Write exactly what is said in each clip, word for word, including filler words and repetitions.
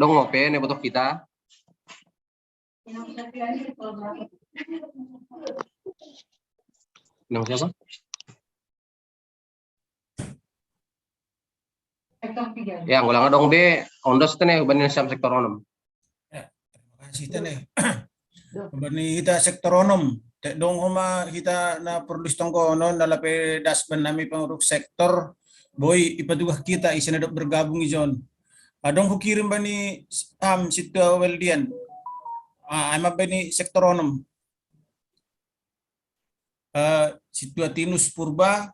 Dong ngope ne botoh kita. Nama siapa? Ya, ngulang dong be, ondos tene bani siam sektor onom. Ya, terima kasih tene. Bani hita sektor onom, te dong homa hita na perlu tongko onon na lape das ban nami pengurus sektor, boi ipatugah kita isi na dok bergabung ijon. Adong hukirim bani am situa Weldian. Ah, ama bani sektor onom. Eh, situa Tinus Purba,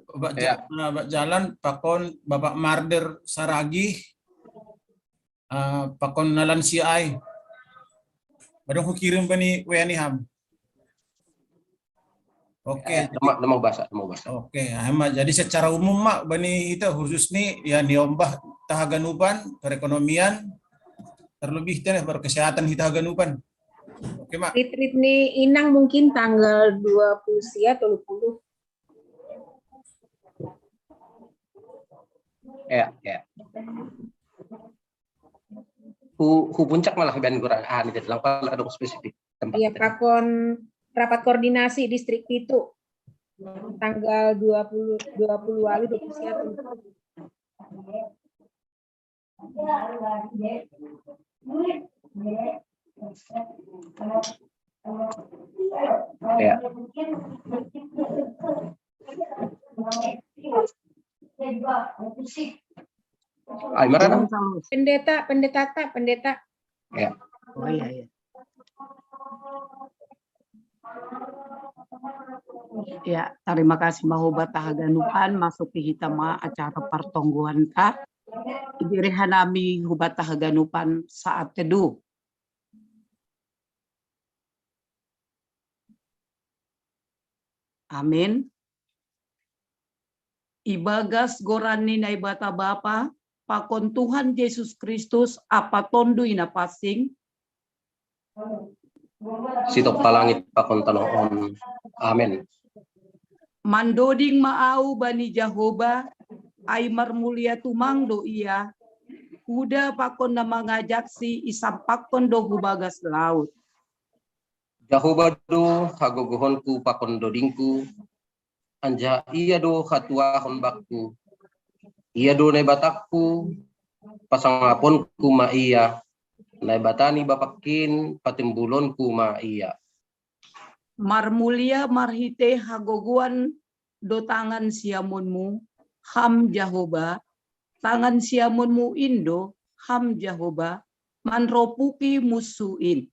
Bapak, Ya. Ja- Bapak Jalan, Pakon, Bapak Marder Saragih, eh, Pakon Nalan Siai. Adong hukirim bani weani ham. Oke, Eh, nama, nama bahasa, nama bahasa. Oke, ama. Jadi secara umum mak bani hita khusus ni ya niombah tahaganupan, perekonomian, terlebih tene berkesehatan hita haganupan. Oke mak. Retreat ni Inang mungkin tanggal dua puluh sia atau dua puluh. Ya, ya. Hu, hu puncak malah ben kurang ah ni lang pala ada spesifik tempat. Iya, pakon rapat koordinasi distrik pitu tanggal dua puluh, dua puluh walu, dua puluh sia atau dua puluh. Ya. Ay, marana. Pendeta, pendeta, pendeta. Ya. Oh iya, iya. Ya, terima kasih ma huba tahaganupan masuk ke hita ma acara pertongguan ta. Ibere hanami huba tahaganupan saat teduh. Amin. Ibagas goran ni Naibata Bapa, pakon Tuhan Yesus Kristus, Apa Tonduy na Pasing, Sitok palangit pakon tanoh on. Amen. Mandoding ma au bani Jahoba, ai marmulia tumang do ia, huda pakon na mangajaksi isampakkon do hubagas laut. Jahoba do hagogohonku pakon dodingku, anjaha ia do hatuahon bakku. Ia do Naibatakku, pasangaponku ma ia, Naibata ni bapakkin patimbulonku ma ia. Marmulia marhite hagogoan do tangan siamunmu, ham Jahoba, tangan siamunmu in do, ham Jahoba, manropuki munsu in.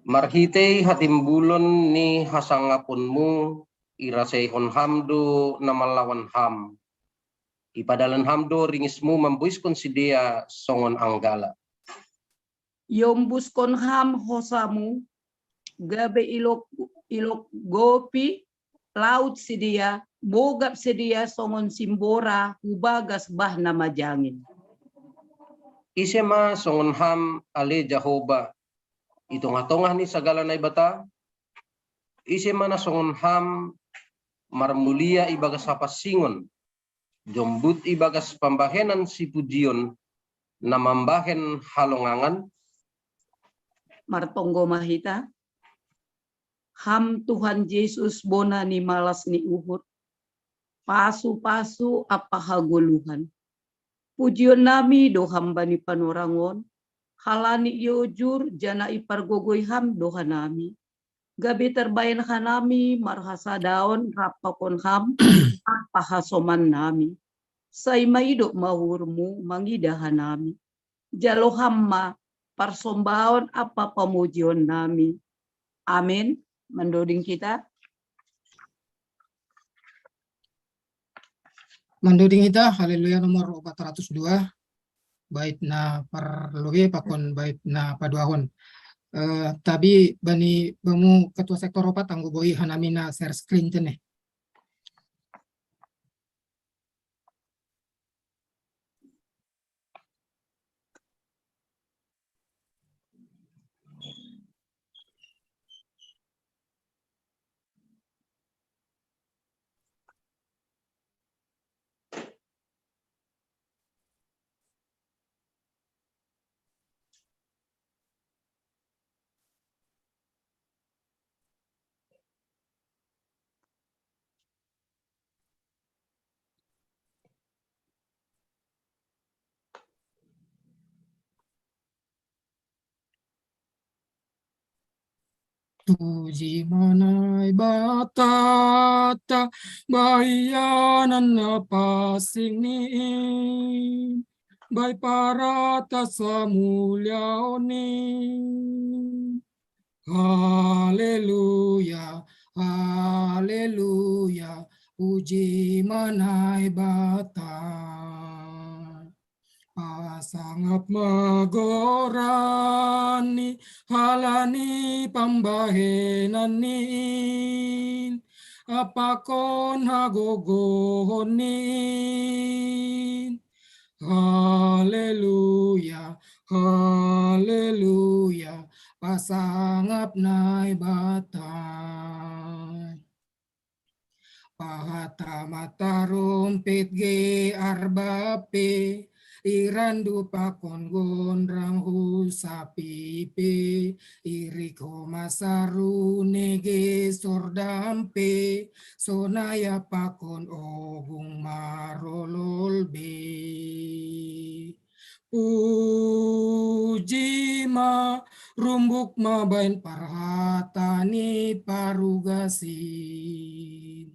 Marhitei hatimbulon ni hasangaponmu, iraseihon ham do na mallawan ham. Ipadalan ham do ringismu mamboiskon sidea songon anggala. Iombuskon ham hosamu, gabe ilok, ilok gopi laut sidea, bogap sidea songon simbora hubagas bah na majangin. Ise ma songon ham ale Jahoba, i tongah-tongah ni sagala naibata? Ise ma na songon ham marmulia ibagas hapansingon, jombut ibagas pambahenan sipujion, na mambahen halongangan? Martonggo ma hita. Ham Tuhan Jesus bona ni malas ni uhur, pasu-pasu ampa hagoluhan. Pujion nami do ham bani panorang on, halani iojur jana ipargogoi ham do hanami. Gabe tarbaen hanami marhasadaon rap pakon ham ampa hasoman nami. Sai maidop ma uhurmu mangida hanami. Jalo ham ma parsombaon ampa pamujion nami. Amin. Mandoding kita. Mandoding ita, haleluya, nomor opat ratus dua, bait na parlobei pakon bait na paduahon. Eh, tabi bani bamu ketua sektor opat anggo boi hanami na share screen tene. Puji ma Naibata ta, bai ianan na pasing ni in, bai parata samulia onin. Haleluya, haleluya, puji ma Naibata. Pasangap ma goran ni halani pambahenan ni in, a pakon hagogohon ni in. Haleluya, haleluya, pasangap Naibata. Pahata ma tarumpit ge arbape, irandu pakon gondrang hu sapipe, iriko ma sarune ge sordampe, sonaya pakon ogung marolol be. Puji ma, rumbuk ma baen parhata ni parugasin.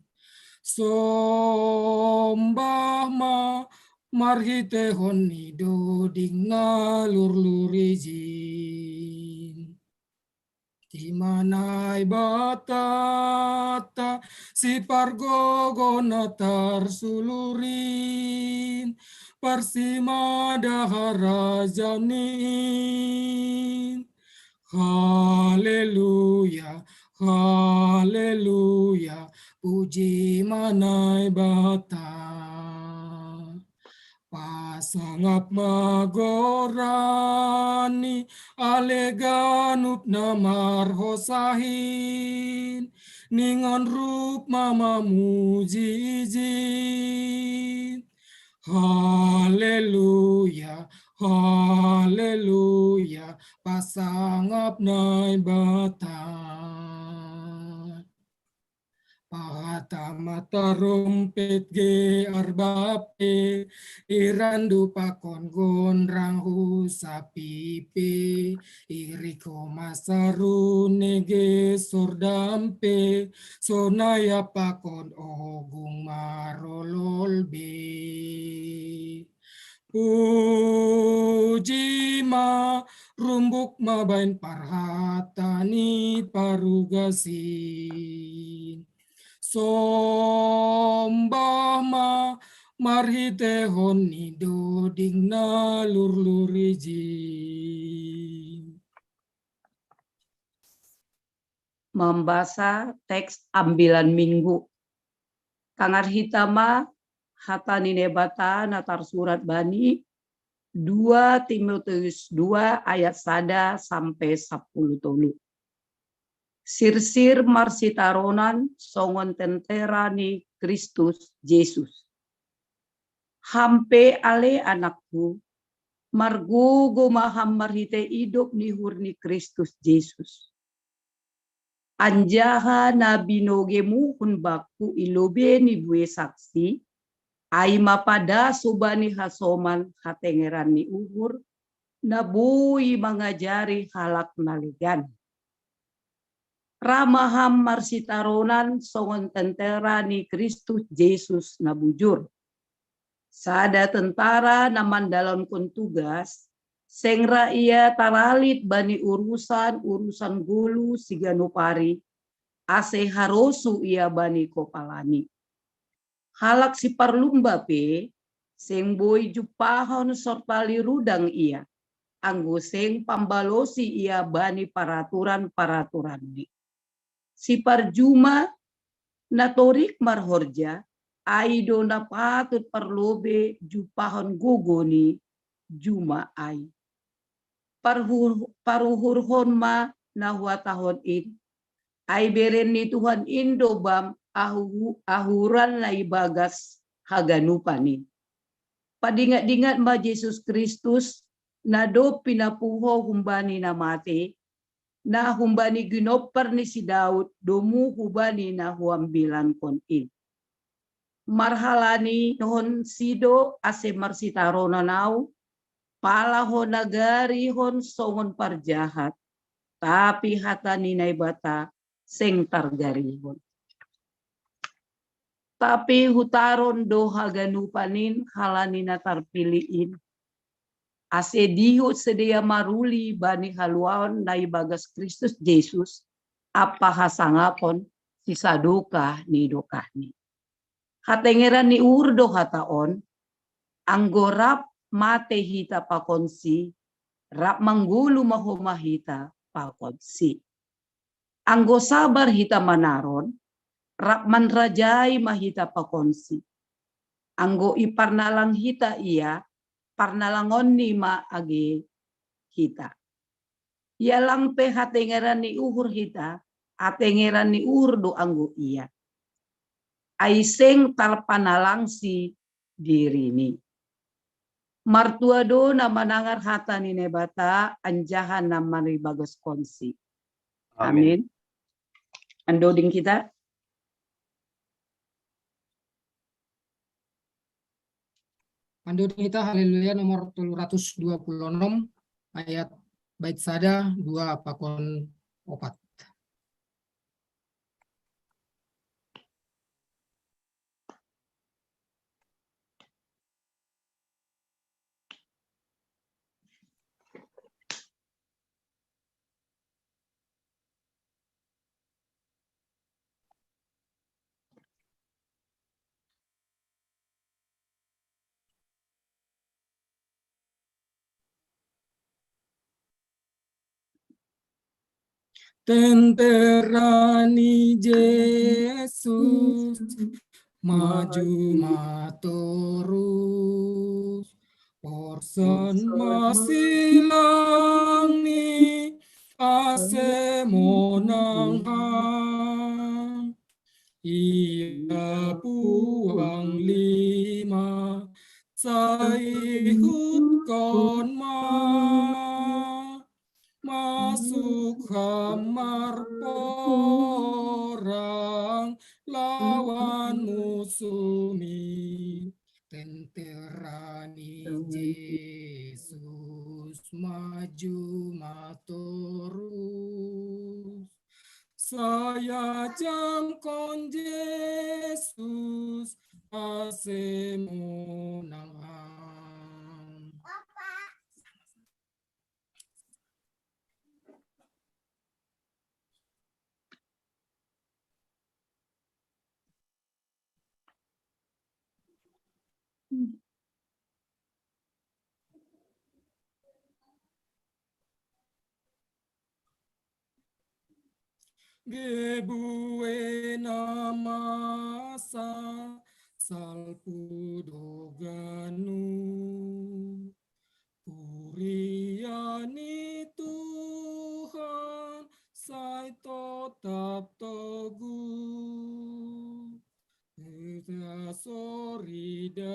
Sombah ma marhitehon ni doding na lurlurijin. Di ma Naibata ta sipargogo na tarsulurin, parsimada harajaon ni in. Haleluya, haleluya, puji ma Naibata. Pasangap ma goran ni ale ganup na marhosahin, ningon rup ma mamuji ijin. Haleluya, haleluya, pasangap Naibata. Pahata ma tarumpit ge arbape, irandu pakon gondrang hu sapipe, iriko ma sarune ge sordampe, sonaya pakon ogung marolol be. Puji ma, rumbuk ma baen parhata ni parugasin. Sombah ma marhitehon ni doding na lurlurijin. Mambasa teks ambilan Minggu. Tangar hita ma hata ni Naibata na tarsurat bani dua Timoteus dua ayat sada sampe sapuluh tolu. Sirsir marsitaronan songon tentera ni Kristus Jesus. Ham pe ale anakku, margogo ma ham marhite idop ni uhur ni Kristus Jesus. Anjaha na binogemuhon bangku i lobei ni buei saksi, ai ma padaso bani hasoman hatengeran ni uhur, na boi mangajari halak na legan. Ra ma ham marsitaronan songon tentera ni Kristus Jesus na bujur. Sada tentara na mandalankon tugas, seng ra ia taralit bani urusan-urusan golu siganup ari, ase harosu ia bani kopalani. Halak siparlumba pe, seng boi jumpahon sorpali rudang ia, anggo seng pambalosi ia bani paraturan-paraturanni. Siparjuma na torik marhorja, ai do na patut parlobei jumpahon gogo ni juma ai. Parhu-, paruhurhon ma na huhatahon in, ai beren ni Tuhan in do bam ahu-, ahuran na ibagas haganupan in. Padingat-dingat ma Jesus Kristus, na dob pinapuho humbani na matei, na humbani ginompar ni si Daud domu hubani na huambilankon in. Marhalanihonsi do ase marsitaronan ahu, pala ho nagarihon songon parjahat, Tapi hata ni Naibata seng tarjarihon. Tapi hutaron do haganupan in halani na tarpilih in, ase dihut sidea maruli bani haluaon na ibagas Kristus Jesus, ampa hasangapon sisadokah ni dokahni. Hatengeran ni uhur do hata on, anggo rap mate hita pakonsi, rap manggoluh ma homa hita pakonsi. Anggo sabar hita manaron, rap manrajai ma hita pakonsi. Anggo iparnalang hita ia, parnalangonni ma age hita. Ia lang pe hatengeran ni uhur hita, hatengeran ni uhur do anggo ia. Ai seng tarpanalangsi dirini. Martua do na manangar hata ni Naibata anjaha na maribagashonsi. Amin. Amin. Andoding kita. Andoding kita Haleluya nomor tolu ratus dua puluh enam, ayat bait sada, dua pakon opat. Tentera ni Jesus, maju ma torus. Orson ma silang ni ase monang ham. Ia puang lima sai ihutkon ma. Masuk ham marporang lawan musuhmi. Tentera ni Jesus, maju ma torus. Sai ajamkon Jesus, ase monang ham. Gebu ena masa salpu do ganup. Kuria ni Tuhan sai totap toguh. Hita soridadu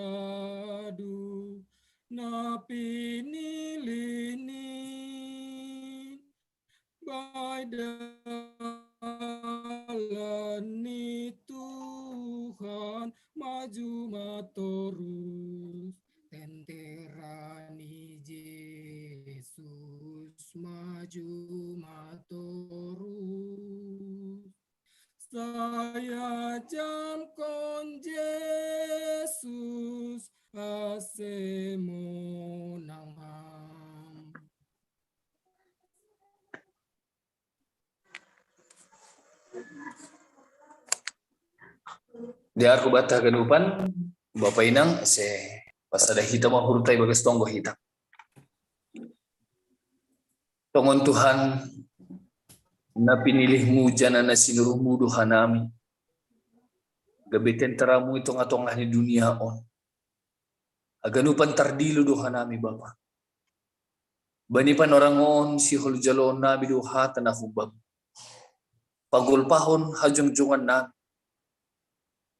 na pinilih ni Bai dalan ni Tuhan, maju ma torus. Tentera ni Jesus, maju ma torus. Sai ajamkon Jesus, ase monang ham. Di arku banta haganupan, Bapa Inang, ase pasada hita ma uhurta ibagas tonggo hita. Tongon Tuhan, na pinilihmu janah na sinuruhmu do hanami, gabe tenteramu i tongah-tongah ni dunia on. Haganupan tardilo do hanami, Bapa. Bani panorang on sihol jaloon nami do hata na humbamu. Pagolpahon hajongjongan nami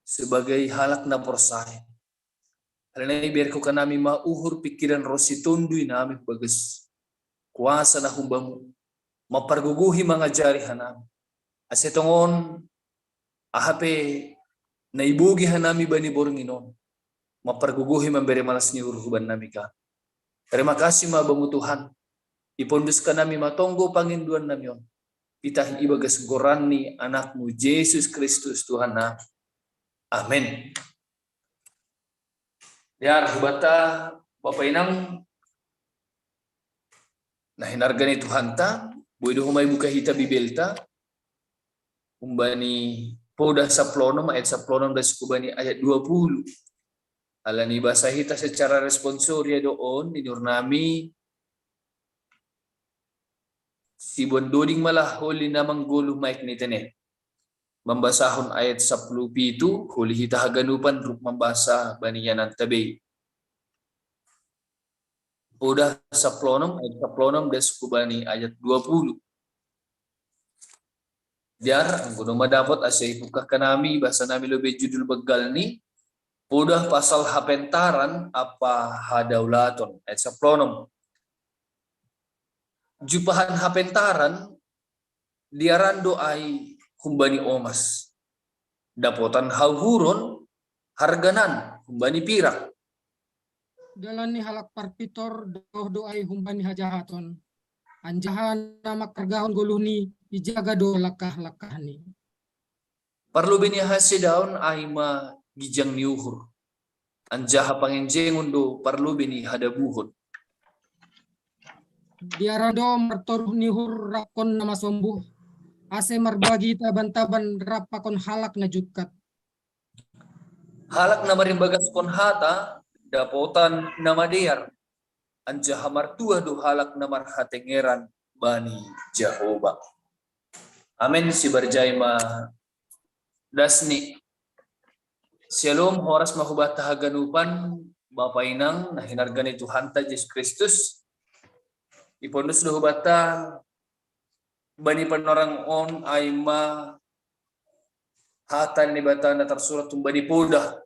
sebagai halak na porsaya. Alani i berko hanami ma uhur, pingkiran ronsi tondui nami bagas kuasa na humbamu, mampargogohi mangajari hanami. Ase tongon aha pe na ibogei hanami bani borngin on, mampargogohi mambere malas ni uhur hubannami kan. Terima kasih ma Bamu Tuhan. Ipondus kanami ma tonggo panginduan nami on. Pitahi ibagas goran ni Anakmu Jesus Kristus Tuhan nami. Amen. Diar hubata Bapa Inang, na hinarga ni Tuhanta, boi do homa ibuka hita Bibelta, humbani Poda saplonom ayat saplonom das hubani ayat dua puluh. Alani basa hita secara responsoria do on, ninur nami, si Bondoding malah holi na manggoluh maik ni tene. Mambasahon ayat sapuluh pitu, holi hita haganupan ruk mambasa bani yananta bei. Poda saplonom, ayat saplonom das hubani ayat dua puluh. Diar, anggo noma dapot asa ibuka kanami, basa nami lobei judul begal ni, Poda pasal hapentaran apa hadaulaton, ayat saplonom. Jupahan hapentaran, diaran do ai humbani omas. Dapotan hauhuron, harganan humbani pirak. Dalan ni halak parpitor doh do ai humbani hajahaton. Anjaha na mangkargahon goluhni ijaga do langkah-langkahni. Parlobei ni hasedaon ai ma gijang ni uhur. Anjaha pangenjengon do parlobei ni hadabuhon. Diaran do martoruh ni uhur rap pakon na masombuh, ase marbagi taban-taban rap pakon halak na jungkat. Halak na marimbagaskon hata, dapotan na madear, anjaha martuah do halak na marhatengeran bani Jahowa. Amen, sibarjai ma dasni. Syalom, horas ma hubata haganupan, Bapa Inang, na hinarga ni Tuhanta Jesus Kristus. Ipondus do hubata bani panorang on ai ma hata ni Debata na tarsurat humbani Poda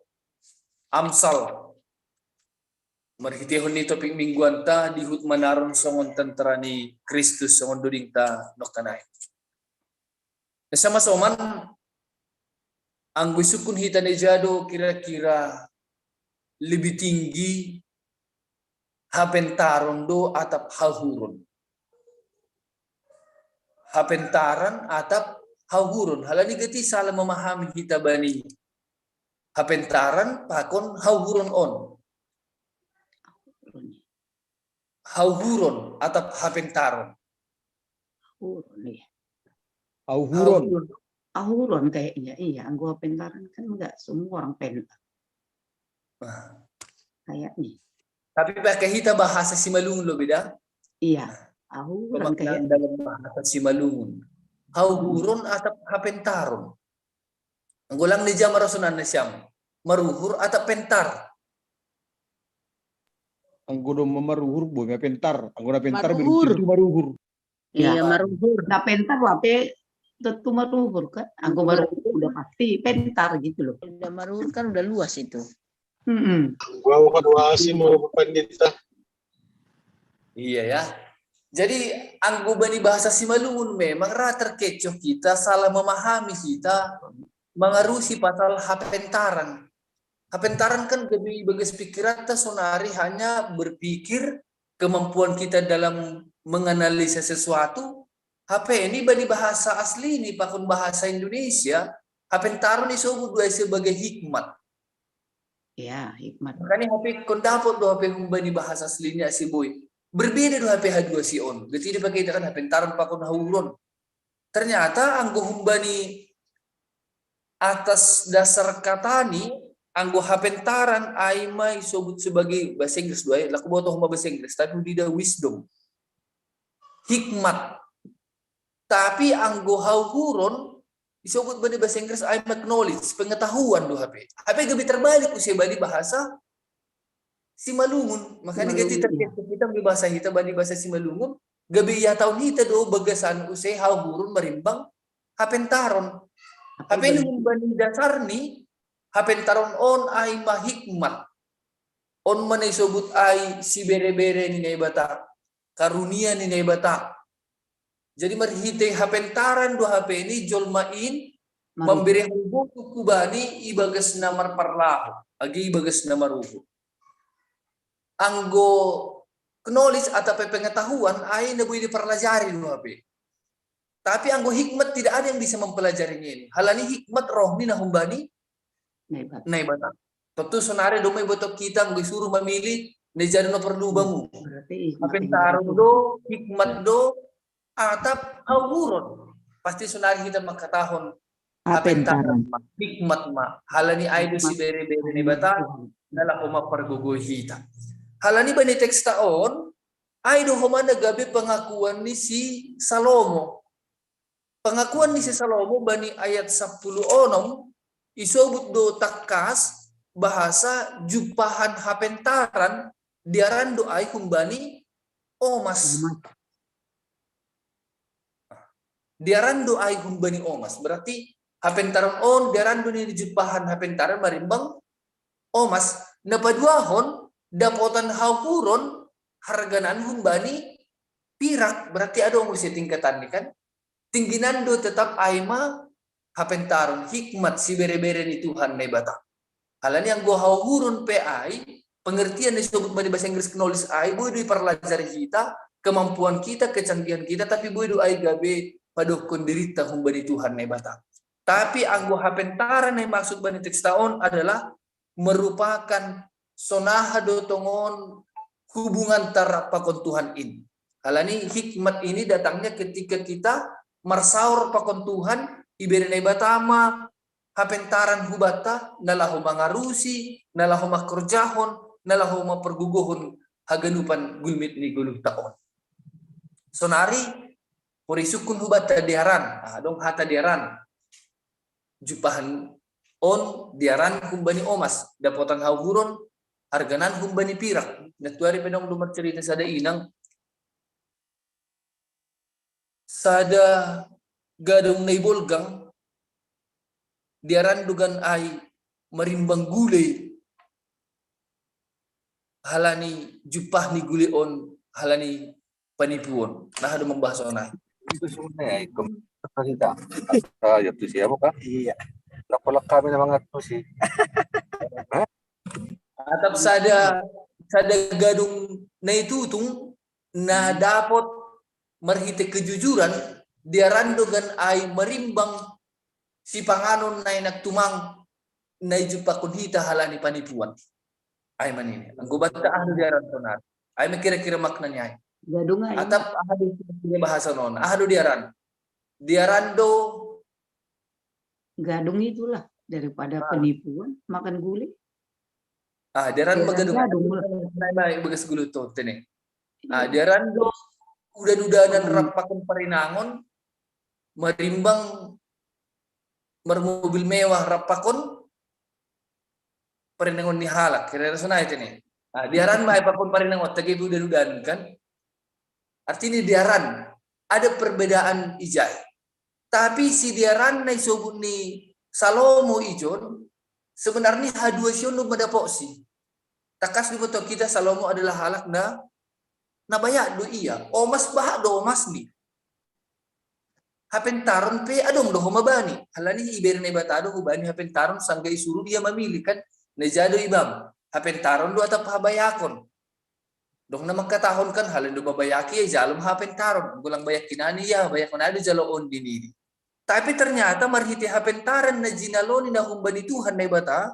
Amsal. Marhiteihon ni topik mingguanta, dihut manaron songon tentara ni Kristus, songon dodingta nongkan ai. Na sama-sama, anggo isungkun hita na ija do kira-kira lebih tinggi hapentaron do atap hauhuron. Hapentaran atap hauhuron. Halani gati salah memahami hita bani hapentaran pakon hauhuron on. Hauhuron atap hapentaron. Hauhuron, iya. Hauhuron. Hauhuron kayaknya, iya. Anggo hapentaran kan enggak semua orang pentar. Kayaknya. Tapi pakai hita bahasa Simalungun lo beda. Iya. Hauhuron kayaknya. Dalam bahasa Simalungun. Hauhuron atap hapentaron. Anggo lang ni jama rosunan na siam. Maruhur atap pentar. Anggo do maruhur boi ma pentar. Anggo na pentar Maruhur. Itu maruhur. Iya, maruhur. Na pentar wape tentu maruhur kan. Anggo maruhur udah pasti pentar gitu loh. Udah maruhur kan udah luas itu. Mm-mm. Gua mau kedua sih mau pandita. Iya ya. Jadi anggo bani bahasa Simalungun memang ra terkecoh kita salah memahami kita mengarusi pasal hapentaran. Hapentaran kan gabe bagas pikiran ta sonari hanya berpikir kemampuan kita dalam menganalisa sesuatu. Hape ini bani bahasa asli ini pakon bahasa Indonesia, hapentaron isobut dua sebagai hikmat. Ya, hikmat. Makanya hape kon dapot do hape humbani bahasa aslinya si boy. Berbeda do hape hadua si on. Gati dipakai kan hapentaron pakon hauhuron. Ternyata anggo humbani atas dasar kata ni anggo hapentaran ai ma isobut sebagai bahasa Inggris dua ya. Laku botoh ma bahasa Inggris tapi udah wisdom. Hikmat. Tapi anggo hauhuron isobut bani bahasa Inggris ai ma knowledge, pengetahuan do hape. Hape gabe terbalik usia bani bahasa Simalungun. Makanya gati terkecoh kita bani bahasa hita bani bahasa Simalungun. Gabe ia tahun hita do bagasan usia hauhuron marimbang hapentaron. Hape ini bani dasar ni hapentaron on ai ma hikmat. On ma na isobut ai si bere-bere ni Naibata. Karunia ni Naibata. Jadi marhite hapentaran do hape ni jolma in mamberehon botu kubani ibagas na marparlaho agi ibagas na maruhur. Anggo knowledge atau pengetahuan ai na boi diparlajari do hape. Tapi anggo hikmat tidak ada yang bisa mempelajarinya ini. Halani hikmat roh ni na humbani Naibata. Tontu sonari do mai boto kita anggo isuru mamili, na jadi na perlu bamu. Hapentaron do, hikmat do, atap hauhuron. Pasti sonari kita mangkatahon hapentaron ma, hikmat ma. Halani ai do sibere-bere Naibata na laho mampargogoi hita. Halani bani teksta on, ai do homa na gabe pengakuan ni si Salomo. Pengakuan ni si Salomo bani ayat sampulu onom, isobut do tangkas bahasa jumpahan hapentaran diaran do ai humbani omas. Diaran do ai humbani omas. Berarti hapentaran on diaran do ni jumpahan hapentaran marimbang omas. Na paduahon, dapotan hauhuron harganan humbani pirak. Berarti adong muse tingkatan ni kan. Tingginan do tetap ai ma hapentaron, hikmat sibere-bere ni Tuhan Naibata. Halani anggo hauhuron pe ai, pengertian na isobut bani bahasa Inggris knowledge ai, boi do diparlajari hita, kemampuan kita, kecanggihan kita, tapi boi do ai gabe padokkon dirita humbani Tuhan Naibata. Tapi anggo hapentaran na imaksud bani teksta on adalah merupakan sonaha do tongon hubungan tarap pakon Tuhan in. Halani hikmat ini datangnya ketika kita marsaor pakon Tuhan, ibere Naibata ma hapentaran hubanta, na laho mangarusi, na laho mangkorjahon, na laho mampargogohon haganupan gulmit ni goluhta on. Sonari, pori sungkun hubanta diaran, ah, adong hata diaran. Jumpahan on diaran humbani omas, dapotan hauhuron, harganan humbani pirak. Nantuari pe adong do marcerita sada inang, sada gadong na i bolgang, diaran do gan ai marimbang gule, halani jumpah ni gule on, halani panipuon. Nah, ada membahas on ai. Itu sebenarnya ikut kita. Ah, ya tu siapa kan? Iya. Nak kolak kami na mangartusi. Atap sada, sada gadong na i tutung na dapot marhite kejujuran, diaran do gan ai marimbang sipanganon na enak tumang na ijumpahon hita halani panipuan. Ai ma nini. Anggo banta aha do diaran sonari? Ai ma kira-kira maknanya ai. Gadong ai. Atap aha do kira-kira bahasa on? Aha do diaran? Diaran do gadong itulah daripada penipuan, makan gule. Ah, diaran ma gadong. Gadong lah. Nah, bagas gulu to tene. Ah, diaran do udan-udanan rap pakon parinangon, marimbang marmobil mewah rap pakon parinangon ni halak, kira-kira sonai tene. Ah, diaran ma ai pakon parinangon, tagai pe udan-udanan kan. Artinya diaran, ada perbedaan ijai. Tapi si diaran na isobut ni Salomo ijon, sebenarnya haduasion do madapotsi. Tangkas diboto kita Salomo adalah halak na, na bayak do ia, omas bayak do omas ni. Hapentaron pe adong do homa bani. Halani ibere Naibata do hubani hapentaron sangga isuru ia mamili kan. Na ija do ibam. Hapentaron do atap habayakon. Dong na mangkatahon kan halani do mabayaki ia jalo ma hapentaron. Golang bayak kinani ia, bayak on ai do jalo on di nini. Tapi ternyata marhite hapentaran na jinaloni na humbani Tuhan Naibata,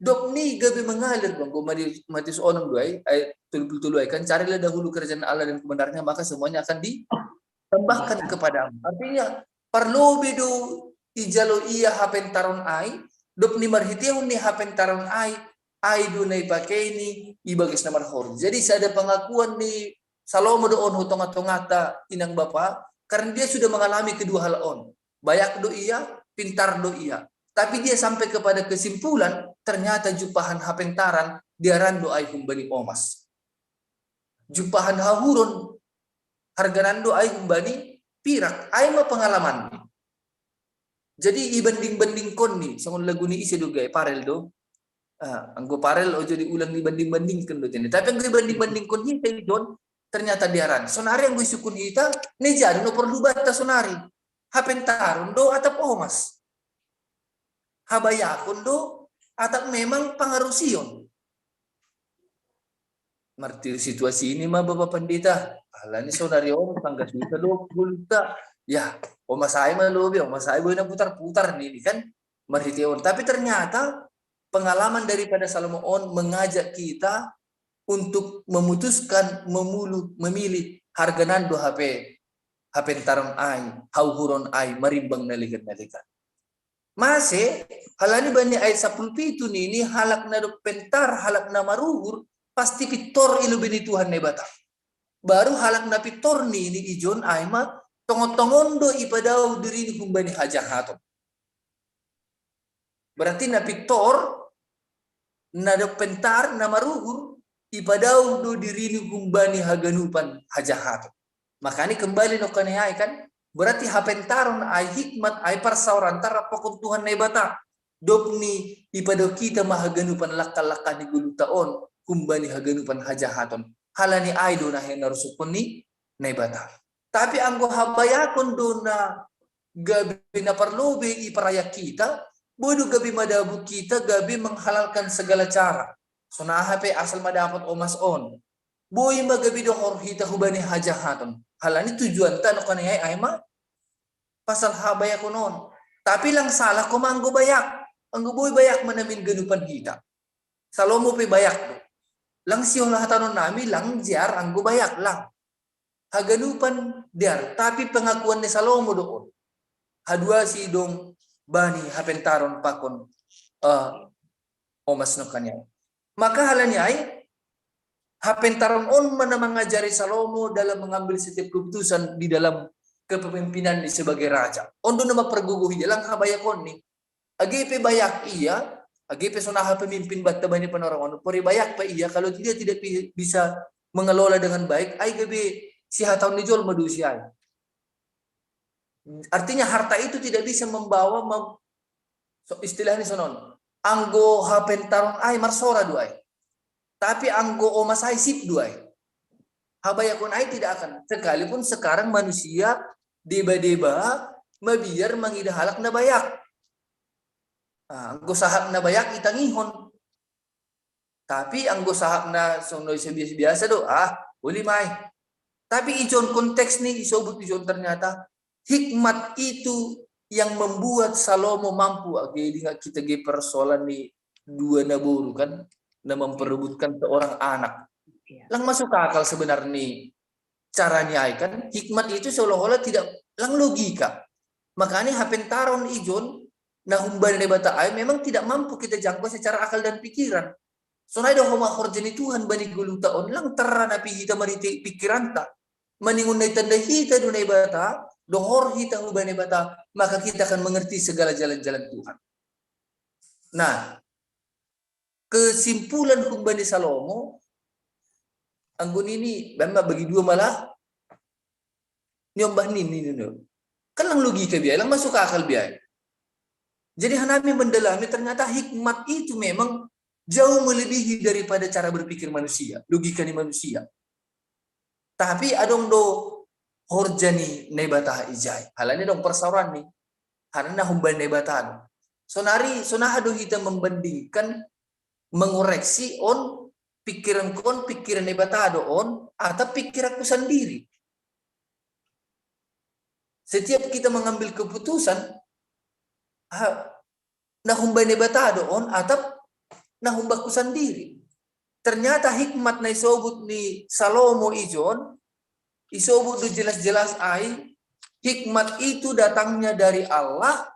dok ni gabe mengalir bang, go Matius onom do ai, ayat tolu puluh tolu ai kan, carilah dahulu kerajaan Allah dan kebenarnya, maka semuanya akan ditambahkan kepadamu. Artinya, parlobi do ijalo ia hapentaron ai, dok ni marhitehon ni hapentaron ai, ai do na ipakei ni ibagas na marhor. Jadi sada pengakuan ni Salomo do on ho tonga-tongata inang bapa, karena dia sudah mengalami kedua hal on. Bayak do ia, pintar do ia. Tapi dia sampai kepada kesimpulan, ternyata jumpahan hapentaran diaran do ai humbani omas. Jumpahan hahuron harganan do ai humbani pirak, ai ma pengalaman. Jadi ibanding-bandingkon ni, songon lagu ni ise do gae, Parel do. Ah, anggo Parel ojo diulang dibanding-bandingkon do tene. Tapi anggo ibanding-bandingkon hita ijon, ternyata diaran. Sonari anggo isungkun hita, na ija do na porlu banta sonari. Hapentaron do atap omas. Habayakon do atap memang pangarusion. Martir situasi ini ma Bapak Pendeta. Ala ni sonari on tangga suta do gulta. Ya, oma saya ma lobi, oma saya boina putar-putar ni ini kan. Marhiti on. Tapi ternyata pengalaman daripada Salomo on mengajak kita untuk memutuskan, memulu, memilih harga nando hape, hapentaron ai, hauhuron ai, marimbang naligan-naligan. Mase, halani bani ayat sapuluh pitu ni, ni halak na do pentar, halak na maruhur, pasti pitor ilu bini Tuhan Naibata. Baru halak na pitor ni, ni ijon ai ma, tongon-tongon do ipadau diri ni humbani hajahaton. Berarti na pitor, na do pentar, na maruhur, ipadau do diri ni humbani haganupan hajahaton. Makani kembali no kanai kan, berarti hapentaron ai hikmat ai parsaoran tarapakon Tuhan Naibata. Dop ni ipadau kita ma haganupan lakka-lakka ni gulutaon, humbani haganupan hajahaton. Halani ai do na hena rusukon ni Naibata. Tapi anggo habayakon do na gabe na parlobe iparayak kita, bodo gabe madabu kita gabe menghalalkan segala cara. Sonaha pe asal madapot omas on. Boi ma gabe dohor hita hubani hajahaton. Halani tujuan ta no kanai ai ma pasal habayakon on. Tapi lang salah ko ma anggo bayak. Anggo boi bayak manamin ganupan hita. Salomo pe bayak do. Lang siol hatanon nami lang jear anggo bayak lang. Haganupan dear, tapi pengakuan ni Salomo do on. Haduasi dong bani hapentaron pakon uh, omas no kanai. Maka halani ai hapentaron on mana mengajari Salomo dalam mengambil setiap keputusan di dalam kepemimpinan di sebagai raja. On do nama perguguhi jalan habayakon ni. Age pe bayak ia, age pe sonaha pemimpin batta bani panorangon, pori bayak pe ia, kalau dia tidak bisa mengelola dengan baik, ai gabe sihataon ni jolma do si ai. Artinya harta itu tidak bisa membawa mem, so, istilahnya sonon. Anggo hapentaron ai marsora do ai. Tapi anggo omas ai sip do ai. Habayakon ai tidak akan. Sekalipun sekarang manusia deba-deba mabiar mangida halak na bayak. Anggo sahat na bayak itangihon. Tapi anggo sahat na sono biasa-biasa do, ah, boleh mai. Tapi ijon konteks ni isobut ijon ternyata hikmat itu yang membuat Salomo mampu age dingat kita ge persoalan ni dua naboru kan na memperebutkan seorang anak. Iya. Lang masuk akal sebenarnya cara ni ai kan, hikmat itu seolah-olah tidak lang logika. Makanya hapentaron ijon na humbani Naibata ai memang tidak mampu kita jangkau secara akal dan pikiran. Sonai do homa horja ni Tuhan bani goluta on lang terra na pihita mariti pikiranta. Maningon na itanda hita do Naibata, dohor hita hubani Naibata, maka kita akan mengerti segala jalan-jalan Tuhan. Nah, kesimpulan humbani Salomo, anggo nini, bagi dua malah, niombah nini, nini. Kan lang logika biaya, lang masuk akal biaya. Jadi hanami mendalami ternyata hikmat itu memang jauh melebihi daripada cara berpikir manusia, logika ni manusia. Tapi adong do horja ni Naibata ijai. Halani dong persaoran ni. Halani na humbani Naibata do. Sonari, sonaha do hita membandingkan, mengoreksi on pikiran kon, pikiran Naibata do on, atau pikiranku sendiri. Setiap kita mengambil keputusan, ha, na humbani Naibata do on, atau na humbaku sendiri. Ternyata hikmat na isobut ni Salomo ijon, isobut do jelas-jelas ai, hikmat itu datangnya dari Allah,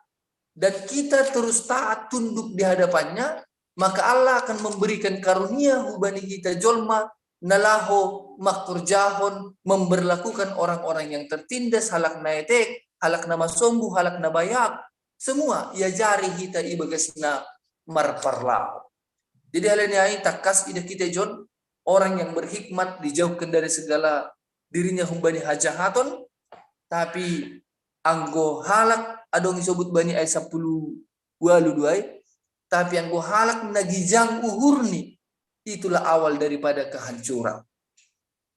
dan kita terus taat tunduk di hadapannya, maka Allah akan memberikan karunia hubani hita jolma na laho mangkorjahon, memberlakukan orang-orang yang tertindas, halak na etek, halak na masombu, halak na bayak, semua iajari hita ibagas na marparlaho. Jadi halani ai tangkas ida kita jon, orang yang berhikmat dijauhkan dari segala dirinya humbani hajahaton, tapi anggo halak adong isobut bani ai sapuluh walu do ai, tapi anggo halak na gijang uhurni, itulah awal daripada kehancuran.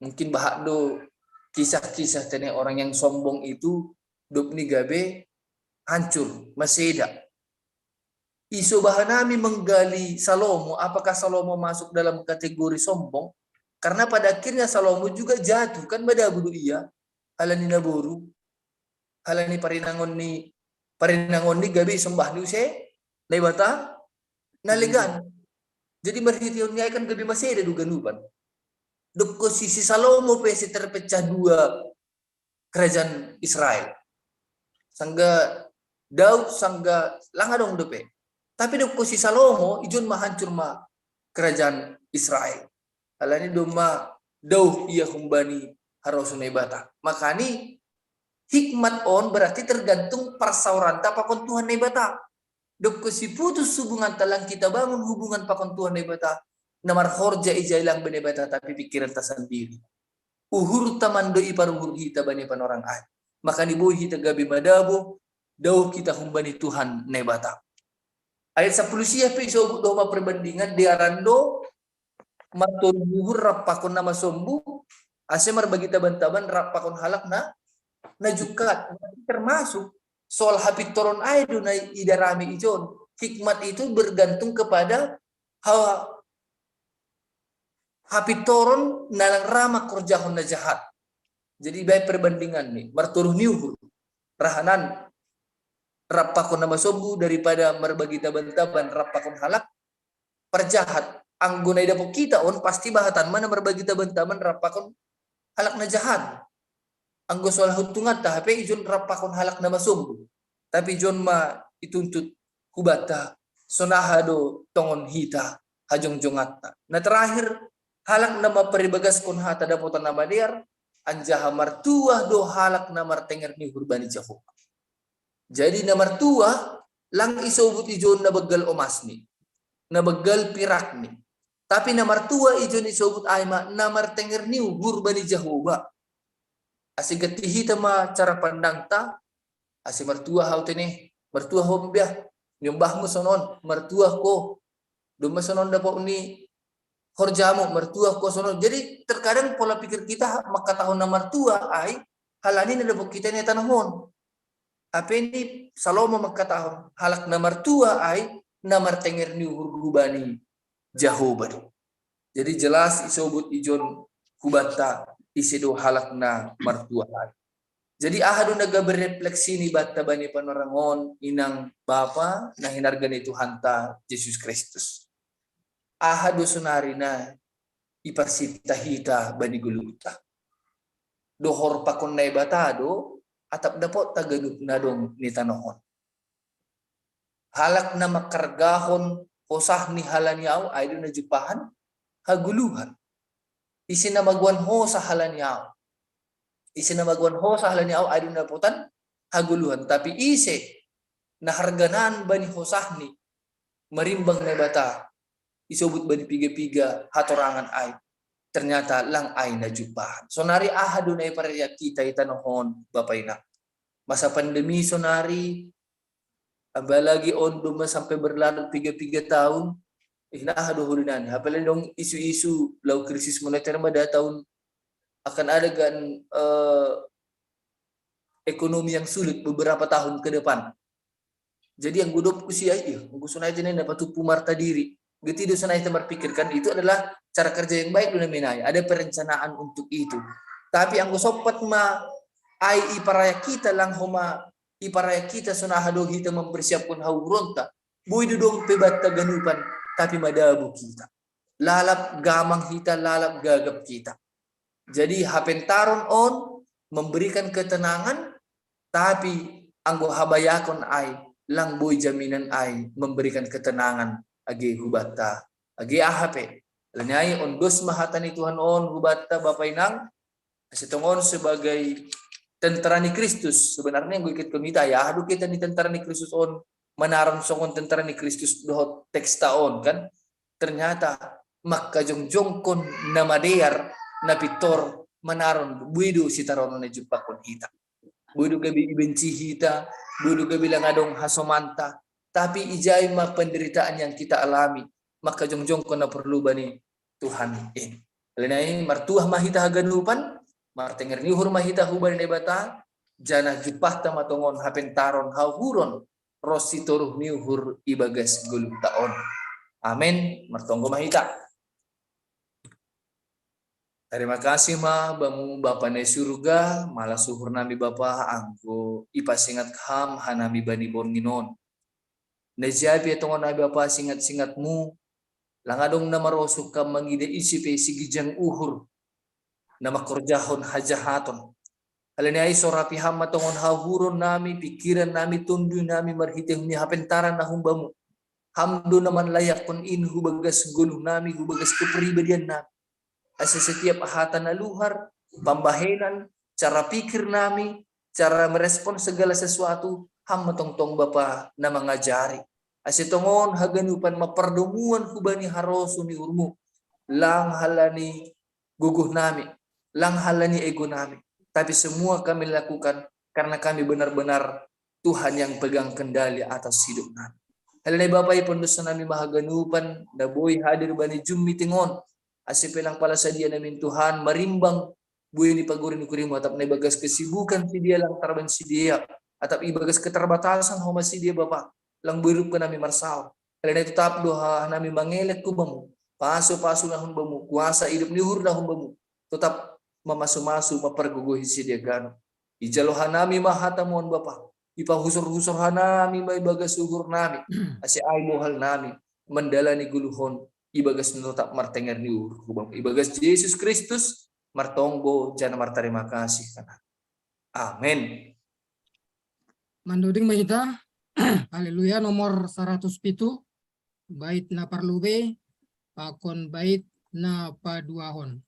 Mungkin bahat do kisah-kisah tene orang yang sombong itu, dop ni gabe hancur, maseda. Iso bahanami menggali Salomo, apakah Salomo masuk dalam kategori sombong? Karena pada akhirnya Salomo juga jatuh, kan madabu do ia, halani naboru, halani parinangon ni, parinangon ni gabe isombah ni use Naibata na legan. Jadi marhitehon ni ai kan gabe maseda do ganupan. Dokko si, si Salomo pe si terpecah dua kerajaan Israel. Sangga Daud, sangga lang adong dope. Tapi dokko si Salomo, ijon ma hancur ma kerajaan Israel. Halani domma dauh ia humbani harosuh Naibata. Makani hikmat on berarti tergantung parsaoranta pakon Tuhan Naibata. Dokko si putus hubunganta, lang kita bangun hubungan pakon Tuhan Naibata, na marhorja ijai lang be Naibata, tapi pikiranta sandiri. Uhurta mandoi paruhur hita bani panorang ai. Makani boi hita gabe madabu, dauh kita humbani Tuhan Naibata. Ayat sapuluh sia pe isobut do ma perbandingan, dearan do martoruh ni uhur rap pakon na masombu, ase marbagi taban-taban rap pakon halak na, na jungkat. Termasuk soal hapintoron ai do na idarami ijon. Hikmat itu bergantung kepada ha-, hapintoron na lang ra mangkorjahon na jahat. Jadi bae perbandingan ni, martoruh ni uhur, rahanan rap pakon na masombu daripada marbagi taban-taban rap pakon halak parjahat. Anggo na idapot kita on, pasti bahatan ma na marbagi taban-taban rap pakon halak na jahat. Anggo soal huntunganta hape ijon rap pakon halak na masombu. Tapi ijon ma ituntut hubanta, sonaha do tongon hita hajongjonganta. Na terakhir, halak na mamparibagaskon hata dapotan na madear, anjaha martuah do halak na martenger ni uhur bani Jahowa. Jadi na martuah lang isobut ijon na banggal omasni, na banggal pirakni. Tapi na martuah ijon isobut ai ma na martenger ni uhur bani Jahowa. Ase ganti hita ma cara pandangta, ase martuah hau tene, martuah ho mbia, niombahmu sonon, martuah ko, domma sonon dapot ni horjamu, martuah ko sonon. Jadi terkadang pola pikir kita mangkatahon na martuah ai, halani na dapot kita ni tanoh on. Hape ni Salomo mangkatahon, halak na martuah ai, na martenger ni uhur hubani Jahowa do. Jadi jelas isobut ijon hubanta ise do halak na martuah ai. Jadi aha do na gabe refleksi ni banta bani panorang on, inang bapa na hinarga ni Tuhanta Jesus Kristus. Aha do sonari na iparsinta hita bani goluhta. Dohor pakon Naibata do, atap dapotta ganup na adong ni tanoh on. Halak na mangkargahon hosahni halani au, ai do na jumpahan hagoluhan. Ise na magoan hosah halani au. Ise na magoan hosah halani au, ai do na dapotan hagoluhan. Tapi ise na harganan bani hosahni, marimbang Naibata, isobut bani piga-piga hatorangan ai, ternyata lang ai na jumpahan. Sonari aha do na iparaya kita i tanoh on, bapa inang. Masa pandemi sonari, apalagi on domma sampe berlarut piga-piga taon, ih, na aha do hurinan. Apalagi dong isu-isu lau krisis moneter ma da taon, akan ada kan, eh, ekonomi yang sulit beberapa tahun ke depan. Jadi anggo dopku si ai, ih, anggo sonai jane na patupu marta diri. Gati do sonai ta marpikirkan, itu adalah cara kerja yang baik do na menai. Ada perencanaan untuk itu. Tapi anggo sompat ma ai iparaya kita, lang homa iparaya kita, sonaha do hita mempersiapkan hauhuronta. Boi do dong pe banta ganupan, tapi madabu kita. Lalap gamang hita, lalap gagap kita. Jadi hapentaron on memberikan ketenangan, tapi anggo habayakon ai, lang boi jaminan ai memberikan ketenangan age hubanta, age aha pe. Alani ai on dos ma hata ni Tuhan on hubanta, bapa inang, ase tongon sebagai tentara ni Kristus. Sebenarnya anggo iket kami ta, ya, aha do kita ni tentara ni Kristus on, manaron songon tentara ni Kristus dohot teksta on, kan? Ternyata mangkajongjongkon na madear, na pintor manaron, boi do sitaronon na jumpahon hita. Boi do gabe ibenci hita, boi do gabe lang adong hasomanta, tapi ijai ma penderitaan yang kita alami, mangkajongjongkon na porlu bani Tuhan i. Alani ai martuah ma hita haganupan, martenger ni uhur ma hita hubani Naibata, janah jumpahta ma tongon hapentaron hauhuron ronsi toruh ni uhur ibagas goluhta on. Amen. Martonggo ma hita. Tarima kasih ma bamu Bapa na i surga, malas uhur nami Bapa anggo ipasingat Ham hanami bani borngin on. Na jabi tongon nami Bapa singat-singatmu, lang adong na marosuk Ham mangida ise pe siginjang uhur, na mangkorjahon hajahaton. Alani ai sorapi Ham ma tongon hahuron nami, pingkiran nami, tonduy nami marhitehon ni hapentaran na humbamu. Ham do na manlayakkon in hu bagas goluh nami, hu bagas kepribadian nami. Ase setiap hata na luhar, pambahenan, cara pikir nami, cara merespon segala sesuatu, Ham ma tongtong Bapa na mangajari. Ase tongon haganupan ma pardomuan hubani harosuh ni uhurmu, lang halani gogoh nami, lang halani ego nami, tapi semua kami lakukan karena kami benar-benar Tuhan yang pegang kendali atas hidup nami. Alani ai Bapa, ipandosa nami ma haganupan na boi hadir bani Zoom meeting on, ase pe lang pala sadia nami Tuhan marimbang buei ni pagori ni hurimu, atap na ibagas kesibukan sidea lang tarban sidea, atap ibagas keterbatasan homa sidea Bapa, lang boi rap nami marsaor. Alani ai totap do hanami mangelek hu Bamu, pasu-pasu na humbamu, kuasa idup ni uhur na humbamu, totap mamasu-masu, mampargogohi sidea ganup. Ijalo hanami ma hatamu on Bapa, ipahusor-husor hanami ma ibagas uhur nami, ase ai bohal nami mandalani goluh on ibagas na totap martenger ni uhur hu Bamu. Ibagas Jesus Kristus martonggo jana martarima kasih hanami. Amen. Mandoding ma hita. Haleluya, nomor saratus pitu, bait na parlobei pakon bait na paduahon.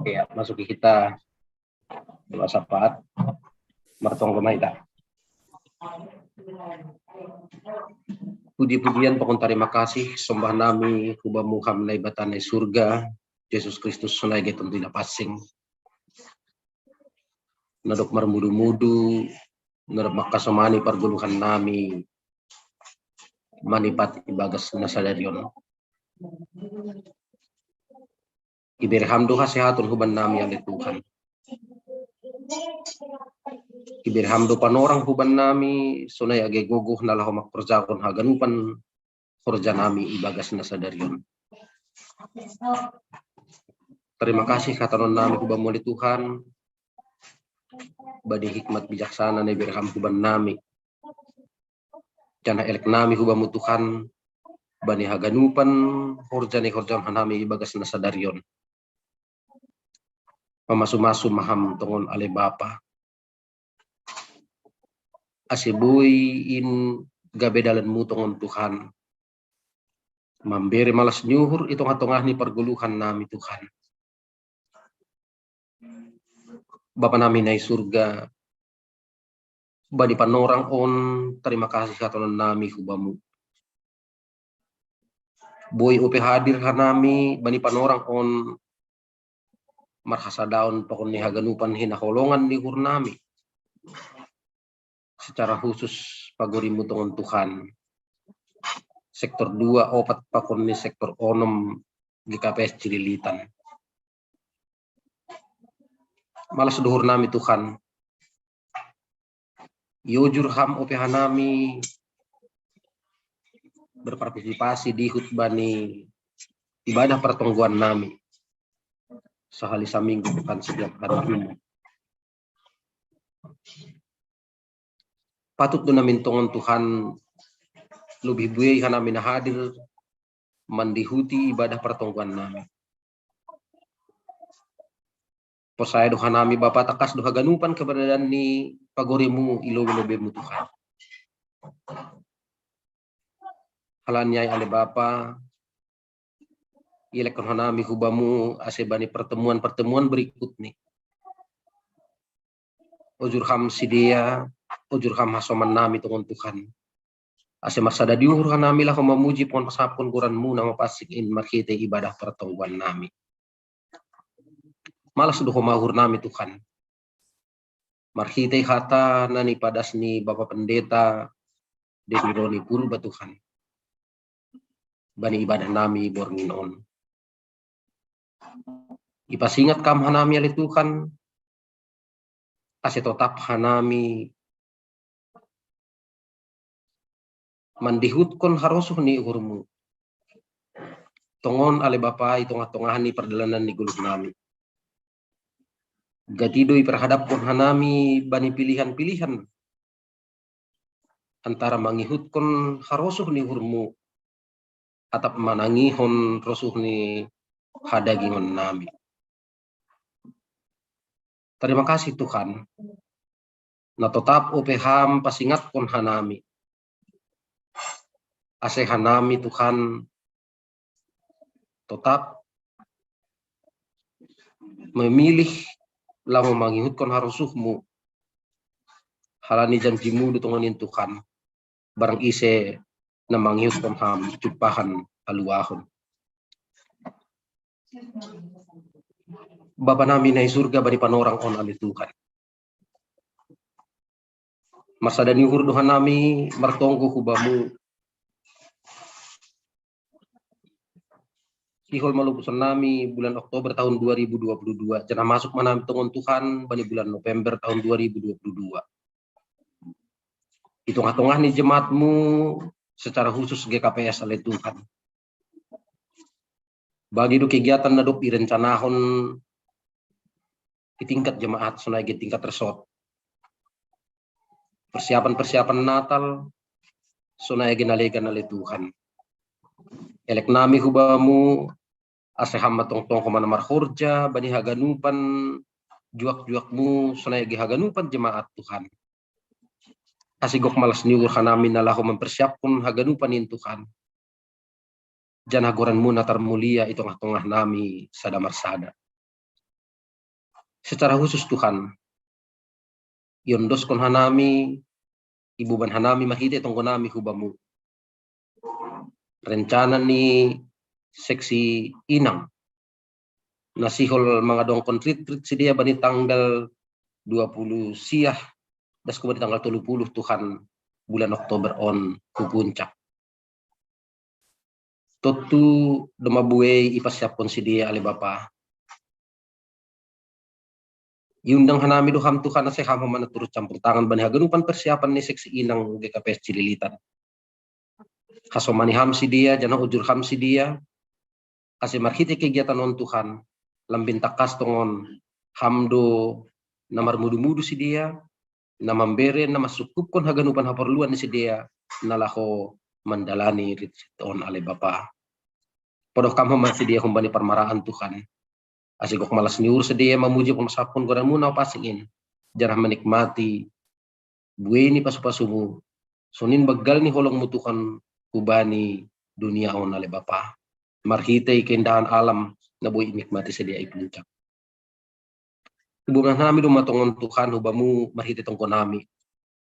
Ya, masuki hita doa syafaat. Martonggo ma hita. Puji-pujian pakon tarima kasih, sombah nami hu Bamu Ham Naibata na i surga, Jesus Kristus sonai gabe tontu na pansing. Na dob marmudu-mudu, na dob mangkasomani pargoluhan nami manipat ibagas na sadari on. Ibere Ham do hasehaton huban nami ale Tuhan. Ibere Ham do panorang huban nami, sonai age gogoh na laho mangkorjahon haganupan horja nami ibagas na sadari on. Tarima kasih hatahonon nami hu Bamu ale Tuhan, bani hikmat bijaksana na ibere Ham huban nami. Janah elek nami hu Bamu Tuhan, bani haganupan horja ni horjahon hanami ibagas na sadari on. Mamasu-masu ma Ham tongon ale Bapa, ase boi in gabe dalanMu tongon Tuhan, mambere malas ni uhur i tongah-tongah ni pargoluhan nami Tuhan. Bapa nami na i surga, bani panorang on tarima kasih hatonon nami hu Bamu. Boi ope hadir hanami bani panorang on marhasadaon pakon ni haganupan hinaholongan ni uhur nami. Secara khusus pagoriMu tongon Tuhan, sektor dua, opat pakon ni sektor onom G K P S Cililitan. Malas do uhur nami Tuhan, iojur Ham ope hanami berpartisipasi dihut bani ibadah partonggoan nami sahali saminggu Tuhan setiap hari Jumat. Patut do namin tongon Tuhan, lobih buei hanami na hadir mandihuti ibadah partonggoan nami. Porsaya do hanami Bapa, tangkas do haganupan keberadaan ni pagoriMu i lobei-lobeiMu Tuhan. Halani ai ale Bapa, ielekkon hanami hu Bamu ase bani pertemuan-pertemuan berikutni, ojur Ham sidea, ojur Ham hasoman nami tongon Tuhan, ase marsada ni uhur hanami laho mamuji pakon pasangapkon goranMu na mapansing in marhitei ibadah partonggoan nami. Malas do Ho ma uhur nami Tuhan, marhitei hata na nipadas ni Bapa Pendeta Dedi Roni Purba Tuhan, bani ibadah nami borngin on. Ipasingat Kam hanami ale Tuhan, ase totap hanami mandihutkon harosuh ni uhurMu tongon ale Bapa i tongah-tongah ni pardalanan ni goluh nami. Gati do iparhadapkon hanami bani pilihan-pilihan antara mangihutkon harosuh ni uhurMu atap manangihon rosuh ni hadagingon nami. Tarima kasih Tuhan, na totap ope Ham pasingatkon hanami, ase hanami Tuhan totap memilih laho mangihutkon harosuhMu. Halani janjiMu do tongon in Tuhan, barang ise na mangihutkon Ham jumpahan haluahon. Bapa nami na i surga, bani panorang on ale Tuhan, marsada ni uhur do hanami martonggo hu Bamu. Sihol ma lopuson nami bulan Oktober tahun dua ribu dua puluh dua, janah masuk ma nami tongon Tuhan bani bulan November tahun dua ribu dua puluh dua. I tongah-tongah ni jemaat-Mu, secara khusus G K P S ale Tuhan, bagi do kegiatan na dob irencanahon di tingkat jemaat sonai age tingkat resort, persiapan-persiapan Natal sonai age na legan ale Tuhan. Elek nami hu Bamu ase Ham ma tongtong Ho ma na marhorja bani haganupan juak-juak-Mu sonai age haganupan jemaat Tuhan. Ase gok malas ni uhur hanami na laho mempersiapkon haganupan in Tuhan, janah goran-Mu na tarmulia i tongah-tongah nami sada marsada. Secara khusus Tuhan, iondoskon hanami, iboban hanami marhitei tonggo nami hu Bamu rencana ni seksi inang na sihol mangadongkon retreat sidea bani tanggal dua puluh siah das hu bani tanggal tolu puluh Tuhan bulan Oktober on hu Puncak. Tontu domma buei iparsiaphon sidea ale Bapa. Iundang hanami do Ham Tuhan ase Ham ma na turut campur tangan bani haganupan persiapan ni seksi inang G K P S Cililitan. Hasomani Ham sidea, janah ujur Ham sidea, ase marhitei kegiatan on Tuhan, lambin tangkas tongon Ham do na marmudu-mudu sidea, na mambere, na mansungkupkon haganupan haporluan ni sidea na laho mandalani retreat on ale Bapa. Podoh kam homa si dia humbani parmaraan Tuhan. Ase gok malas ni uhur si dia mamuji pon masapon goranmu na pasing in. Janah menikmati buei ni pasu-pasumu. Sonin banggal ni holongmu Tuhan hubani dunia on ale Bapa. Marhitei keindahan alam na boi inikmati si dia i puncak. Ibotoh nami do ma tongon Tuhan hubamu marhitei tonggo nami.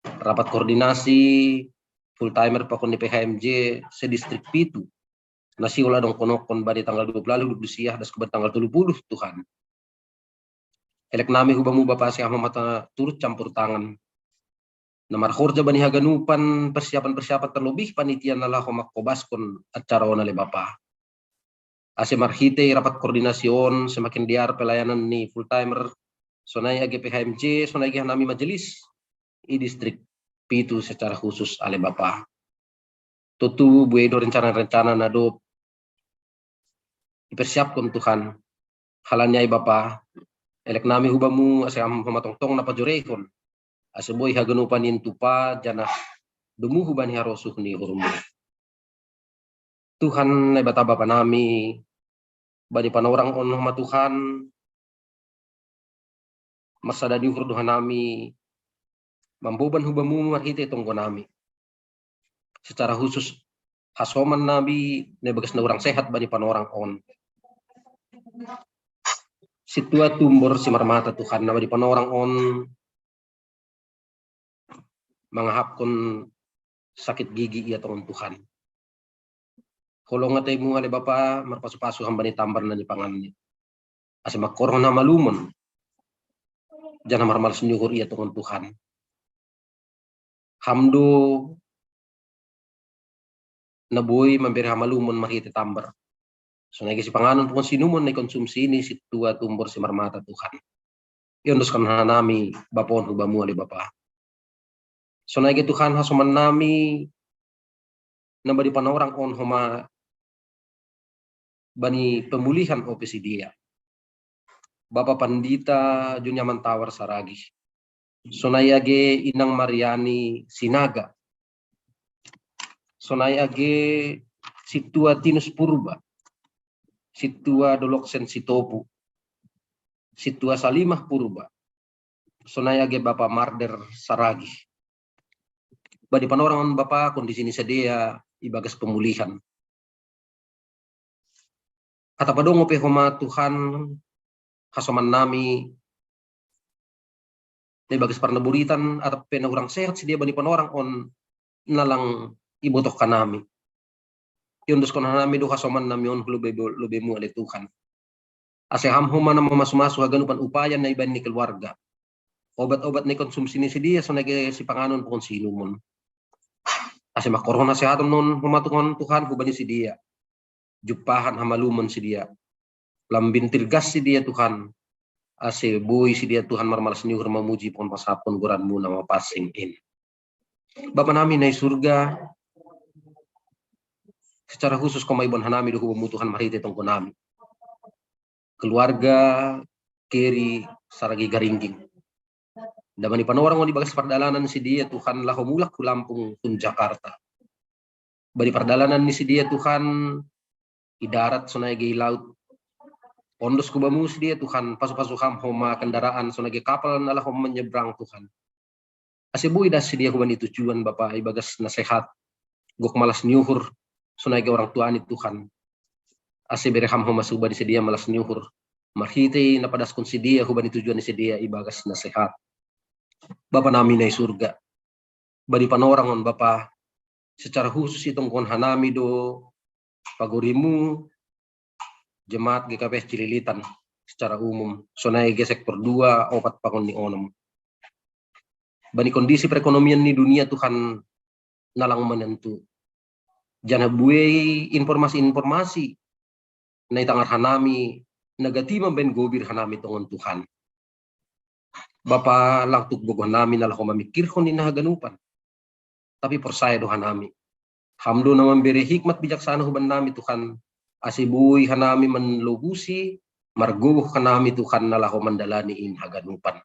Rapat koordinasi full timer pakon ni P H M J se distrik pitu. Na siola dong konokkon bani tanggal dua puluh lalu dua puluh siah das kuban tanggal tolu puluh Tuhan. Elek nami hubamu Bapa ase ham homa turut campur tangan. Na marhorja bani haganupan persiapan-persiapan terlebih panitia na laho mangkobaskon acara on ale Bapa. Ase marhitei rapat koordinasi on semakin liar pelayanan ni full timer. Sonai age P H M J, sonai age hanami majelis i distrik pitu secara khusus ale Bapa. Tontu buei do rencana-rencana na dob ipersiapkon Tuhan. Halani ai Bapa, elek nami hubamu ase ham homa tongtong na pajoreihon. Ase boi haganupan in tupa janah domu hubani harosuh ni uhurmu. Tuhan Naibata Bapa nami, bani panorang on homa Tuhan, marsada ni uhur do hanami mamboban hubamu marhitei tonggo nami. Secara khusus hasoman nami na ibagas na hurang sehat bani panorang on. Sintua tumbor simarmata Tuhan na bani panorang on mangahapkon sakit gigi ia tongon Tuhan. Holong ateimu ale Bapa marpasu-pasu ham bani tambar na nipanganni. Ase mangkorhon hamalumon. Janah marmalas ni uhur ia tongon Tuhan. Ham do na boi mambere hamalumon marhitei tambar. Sonai age sipanganon pakon siinumon na ikonsumsi ni sintua tumbor simarmata Tuhan. Iondoskon hanami Bapa on hubamu ale Bapa. Sonai age Tuhan hasoman nami na bani panorang on homa bani pemulihan ope si dia. Bapa Pandita Juniaman Tawar Saragih. Sonai age Inang Mariani Sinaga. Sonai age Sintua Tinus Purba. Sintua Doloksen Sitopu. Sintua Salimah Purba. Sonai age Bapa Marder Saragih. Bani panorang on Bapa kondisi ni si dia ibagas pemulihan. Hata padongo pe homa Tuhan hasoman nami na ibagas parnaboritan atap pe na hurang sehat si dia bani panorang on na lang ibotoh hanami. Iondoskon hanami do hasoman nami on hu lobei-, lobeimu ale Tuhan. Ase ham homa na mamasu-masu haganupan upaya na ibaen ni keluarga. Obat-obat na ikonsumsi ni si dia sonai age sipanganon pakon siinumon. Ase mangkorhon hasehaton on homa Tuhan, Tuhan hubani si dia. Jumpahan hamalumon si dia. Lambin tirgas si dia Tuhan. Ase boi si dia Tuhan marmalas ni uhur mamuji pakon pasapon goranmu na mapansing in. Bapa nami na i surga, secara khusus koma iboan hanami do hubamu Tuhan marhitei tonggo nami. Keluarga Keri Saragih Garingging. Na bani panorang on ibagas pardalanan si dia Tuhan laho mulak hu Lampung hun Jakarta. Bani pardalanan ni si dia Tuhan i darat sonai age i laut. Ondos hubamu si dia Tuhan, pasu-pasu ham homa kendaraan sonai age kapal na laho menyeberang Tuhan. Ase boi das si dia hubani tujuan Bapa ibagas na sehat. Gok malas ni uhur sonai age orang tua ni Tuhan. Ase bere ham homa hubani si dia malas ni uhur marhitei na padaskon si dia hubani tujuan ni si dia ibagas na sehat. Bapa nami na i surga, bani panorang on Bapa, secara khusus itonggohon hanami do pagorimu jemaat G K P S Cililitan secara umum, sonai age sektor dua, opat pakon ni onom. Bani kondisi perekonomian ni dunia Tuhan na lang menentu. Janah buei informasi-informasi na itangar hanami na gati mambaen gobir hanami tongon Tuhan. Bapa, lang tuk gogoh nami na laho mamingkirhon i na haganupan. Tapi porsaya do hanami. Ham do na mambere hikmat bijaksana huban nami Tuhan, ase boi hanami manlobusi margogoh hanami Tuhan na laho mandalani in haganupan.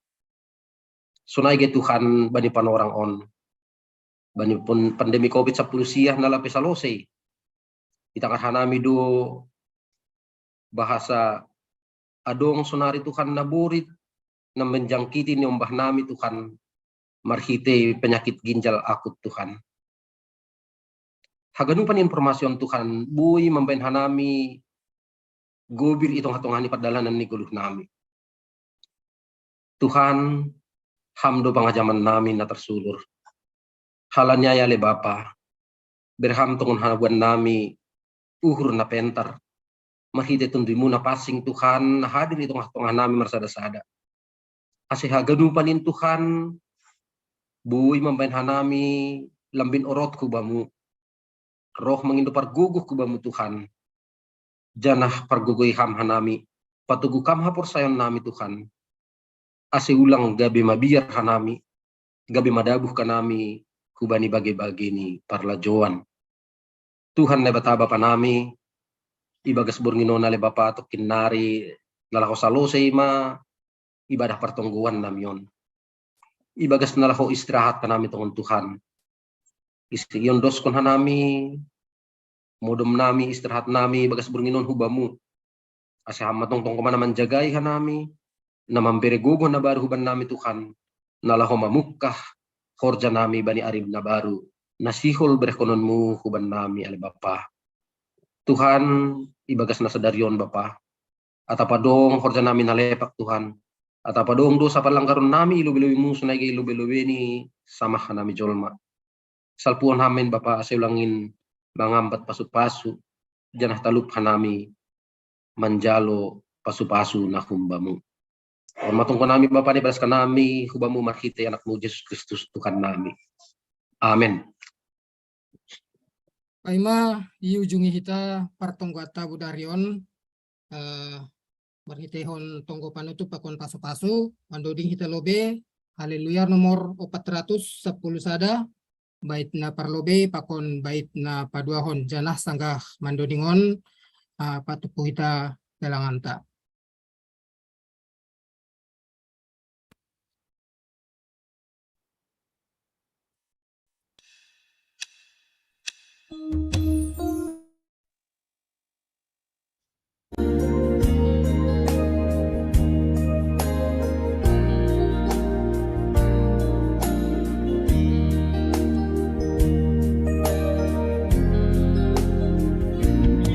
Sonai age Tuhan bani panorang on. bani pun pandemi covid sepuluh siah na lape salosei. Itangkar hanami do bahasa adong sonari Tuhan na borit na menjangkiti ni ombah nami Tuhan, marhitei penyakit ginjal akut Tuhan. Haganupan informasi on Tuhan boi mambaen hanami gobir i tongah-tongah ni pardalanan ni goluh nami. Tuhan, Ham do pangajaman nami na tarsulur. Halani ai ale Bapa, bere Ham tongon habuan nami uhur na pentar, marhitei Tonduimu na pansing Tuhan na hadir i tongah-tongah nami marsada-sada. Ase haganupan in Tuhan boi mambaen hanami lambin orot hu Bamu, roh mangindo pargogoh hu Bamu Tuhan, janah pargogoi Ham hanami, patogu Ham haporsayaon nami Tuhan, ase ulang gabe mabiar hanami, gabe madabuh hanami hubani bage-bage ni parlajouan. Tuhan Naibata Bapa nami, ibagas borngin on ale Bapa tongkin nari na laho salosei ma ibadah partonggoan nami on. Ibagas na laho istirahat hanami tongon Tuhan, ise iondoskon hanami modom nami, istirahat nami ibagas borngin on hu Bamu. Ase Ham ma tongtong Ho ma na manjagai hanami, na mambere gogoh na baru huban nami Tuhan, na laho mamungkah horja nami bani ari na baru, na sihol berehkononmu huban nami ale Bapa. Tuhan, ibagas na sadari on Bapa, atap adong horja nami na lepak Tuhan, atap adong dosa parlanggaron nami i lobei-lobei muse na i lobei-lobei ni samah hanami jolma, salpuhon Ham ma in Bapa ase ulang in mangambat pasu-pasu, janah talup hanami manjalo pasu-pasu na hum Bamu. On ma tongtong nami Bapa, na ibagas hanami hu Bamu marhitei Anakmu Jesus Kristus Tuhan nami. Amen. Paima iujungi hita partonggoanta budari on, eh, marhiteihon tonggo panutup pakon pasu-pasu, mandoding hita lobei, Haleluya nomor opat ratus sapuluh sada, bait na parlobei pakon bait na paduahon, janah sanggah mandoding on, ah, patupu hita dalanganta.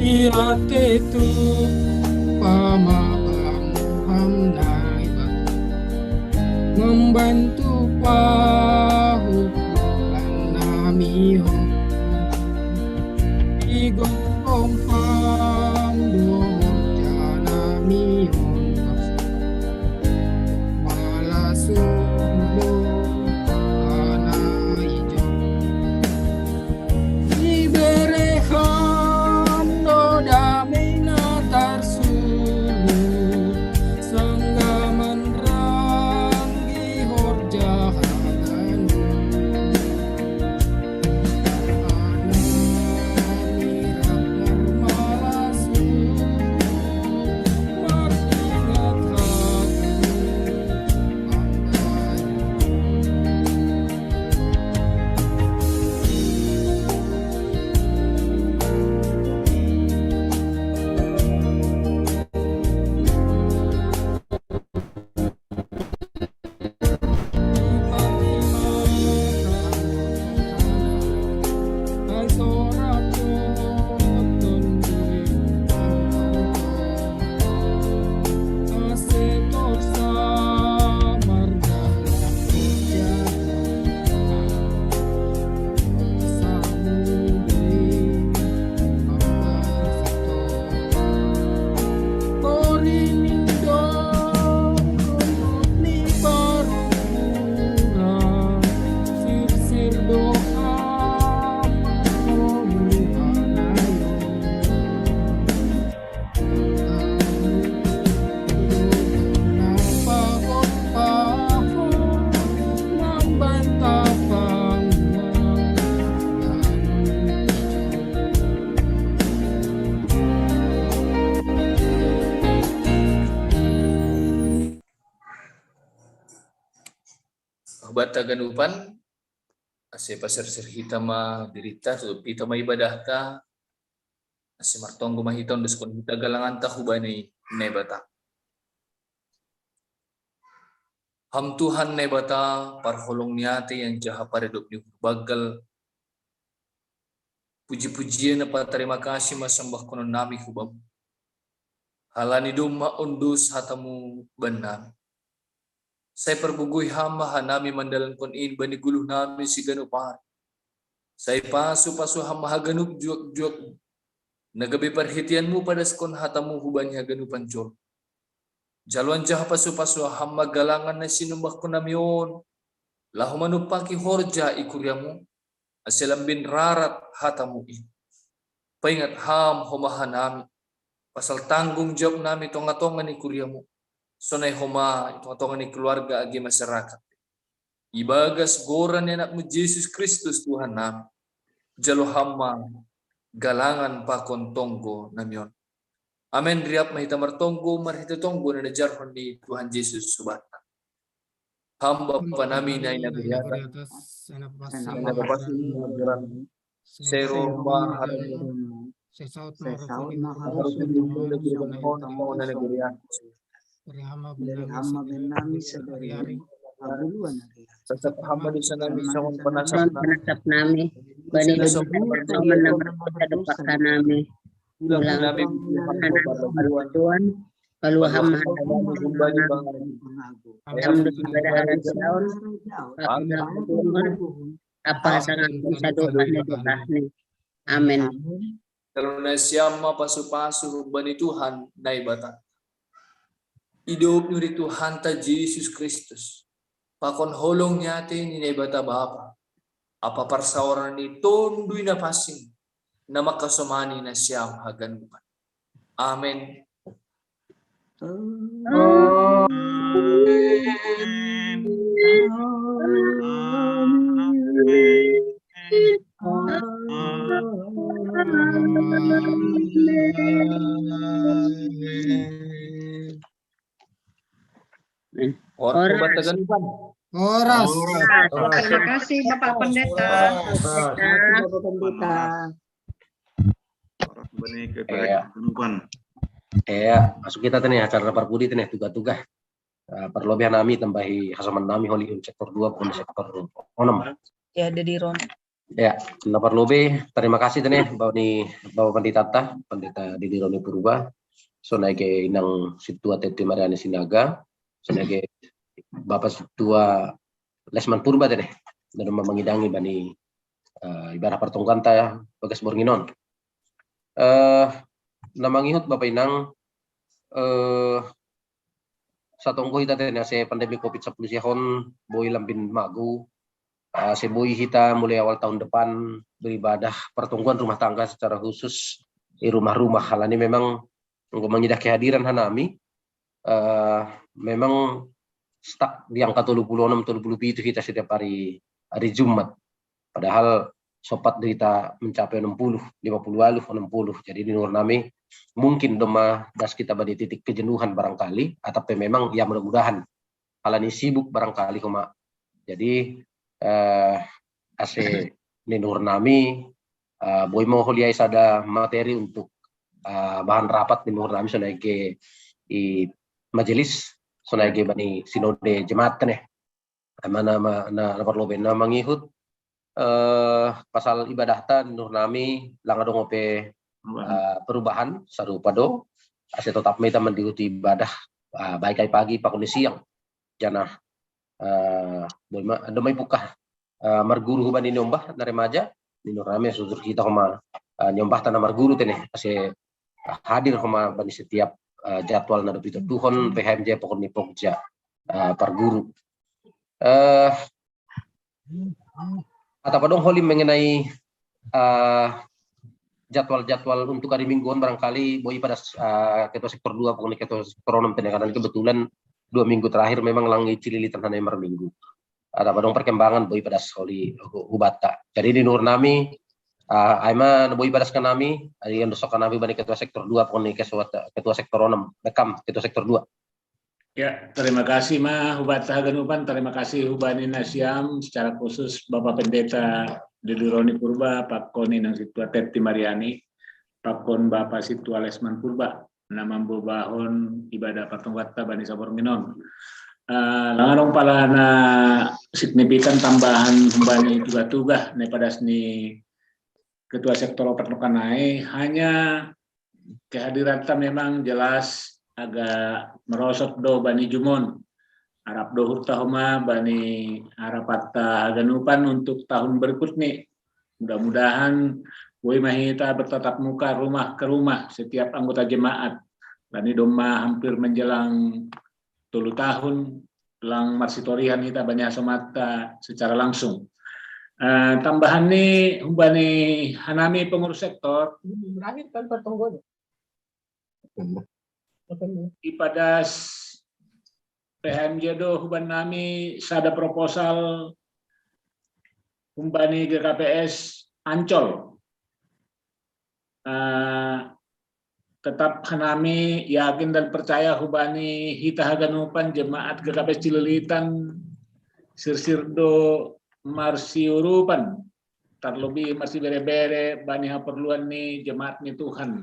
Ira tetu pamabang Ham Naibata, membantu pahukulan nami on. Igokom Ham dohot janami on, malas ulo ana ijo. Iberehon do damei na tarsulut, sanggaman rang gihor jahatanmu. Anak mirak marmalasu, maringat hati pandai. Obat haganupan, Ase pasersir hita ma dirita, tutup hita ma ibadahta, ase martonggo ma hita, ondoskon hita galanganta hubani Naibata. Ham Tuhan Naibata, parholong ni atei anjaha paridop ni uhur banggal, puji-pujian na patarima kasih ma sambahkonon nami hu Bamu. Halani domma ondos hatamu bannami. Sai pargogoi Ham ma hanami mandalankon in bani goluh nami siganup ari. Sai pasu-pasu Ham ma haganup juak-juak na gabe parhiteanmu padaskon hatamu hubani haganupan jolma. Jalo anjaha pasu-pasu Ham ma galangan na sinumbahkon nami on, laho manumpaki horja i kuriamu, ase lambin rarat hatamu i. Paingat Ham homa hanami, pasal tanggung jawab nami tonga-tonga ni kuriamu, sonai homa i tonga-tonga ni keluarga age masyarakat. Ibagas goran ni anakmu Jesus Kristus Tuhan nami, jalo Ham ma galangan pakon tonggo nami on. Amen. Riap ma hita martonggo marhite tonggo na najarhon ni Tuhan Jesus subata. Ham Bapa nami na i nagori atas, na pasu ma goranmu, sai ro ma harajaonmu, sai saut ma harosuhonmu i nagori on songon na i nagori atas. Bere Ham ma bahen nami sadari ari, pangoluan ari. Sasap Ham ma dosa nami songon panasap nami bani dosa na mardosa dohot hata nami. Ulang nami, Tuhan, palua Ham ma hami. Ham dosa badahan daun, apa sangap dosa dohot hata. Amen. Jalo nasiam ma pasu-pasu bani Tuhan Naibata. Idop ni Tuhanta Jesus Kristus, pakon holong ni atei ni Naibata Bapa, ampa parsaoran ni Tonduy Napansing, na mangkasomani nasiam haganupan. Amen. Horas. Horas. Horas. Terima kasih, Bapak Pendeta. Horas. Terima kasih, Bapak Pendeta. Horas, Bani, ke Iya. Iya, masuk kita tene acara parpudi tene tuga-tuga. Eh, parlobei nami tambahi hasoman nami holi sektor dua, bukan sektor enam. Ya, Dedi Ron. Ya, na parlobei, terima kasih tene, Bapak ni, Bapak Pendeta, Pendeta Dedi Roni Purba, sonai ke inang situa Teti Mariani Sinaga, sonai ke Bapak situa Lesman Purba tene, dan mangidangi bani, eh, ibadah partongganta bagas borngin on. Eh, na mangihut Bapak Inang, eh, satonggo hita tene ase pandemi covid sepuluh sia on boi lambin magou, eh, ase boi hita mulai awal tahun depan beribadah pertemuan rumah tangga secara khusus di rumah-rumah. Halani memang enggo mangidah kehadiran hanami, eh, memang stuck di angka tolu puluh enam, tolu puluh pitu hita setiap hari, hari Jumat. Padahal sempat hita mencapai enam puluh, lima puluh waluh, enam puluh. Jadi di nuhor nami, mungkin domma das hita bani titik kejenuhan barangkali, atap pe memang, ya, mudah-mudahan. Halani sibuk barangkali homa. Jadi, eh, ase ni nuhor nami, eh, boi ma holiai sada materi untuk, eh, bahan rapat ni nuhor nami sonai ke i majelis, sonai ke bani sinode jemaat tene. Ai ma na, ma, na, na parlobei na mangihut, eh, pasal ibadahta ni nuhor nami langa dong ope, eh, perubahan, sarupa do, ase totap ma hita mandihuti ibadah, eh, baik ai pagi pakon ni siang. Janah, eh, boi ma, dong ma ipukkah, eh, marguru hubani niombah na remaja, ni nuhor nami ase udur hita homa, eh, niombahta na marguru tene, ase, eh, hadir homa bani setiap, eh, jadwal na dob itotohon P H M J Pokon ni Pogja, eh, parguru. Eh, atap adong holi mengenai, eh, jadwal-jadwal untuk hari Minggu on barangkali boi padas, eh, ketua sektor dua, pokoknya ketua sektor enam tene, karena kebetulan dua minggu terakhir memang lang i cililitan hanami marminggu. Atap adong perkembangan boi padas holi hu-, hubanta. Jadi ni nuhor nami, eh, ai ma na boi padas hanami, ai andosok hanami bani ketua sektor dua, pokoknya ketua, ketua sektor enam, bekam ketua sektor dua. Ya, terima kasih ma hubat haganupan, terima kasih hubani nasiam secara khusus Bapak Pendeta Dili Roni Purba, Pak Koni nang Situa Tetti Mariani, Pak Kon Bapak Situa Lesman Purba, na mambobahon ibadah patunggatta bani sabornginon. Uh, langadong pala na signifikan tambahan humbani tuga-tuga ne padas ni ketua sektor opat nokanai, hanya kehadiranta memang jelas agak merosot do bani jumon. Arap dohurta homa bani arapatta haganupan untuk tahun berikut ni. Mudah-mudahan boi mahita bertatap muka rumah ke rumah setiap anggota jemaat. Bani domma hampir menjelang tolu tahun lang marsitorihan hita bani hasomatta secara langsung. Uh, tambahan ni humbani hanami pengurus sektor. Berakhir kan pertonggonya. Ipadas P H M J do huban nami sada proposal humbani G K P S Ancol. Uh, tetap hanami yakin dan percaya hubani hita haganupan jemaat G K P S Cililitan sirsir do marsiurupan, terlebih marsibere-bere bani haporluan ni jemaat ni Tuhan.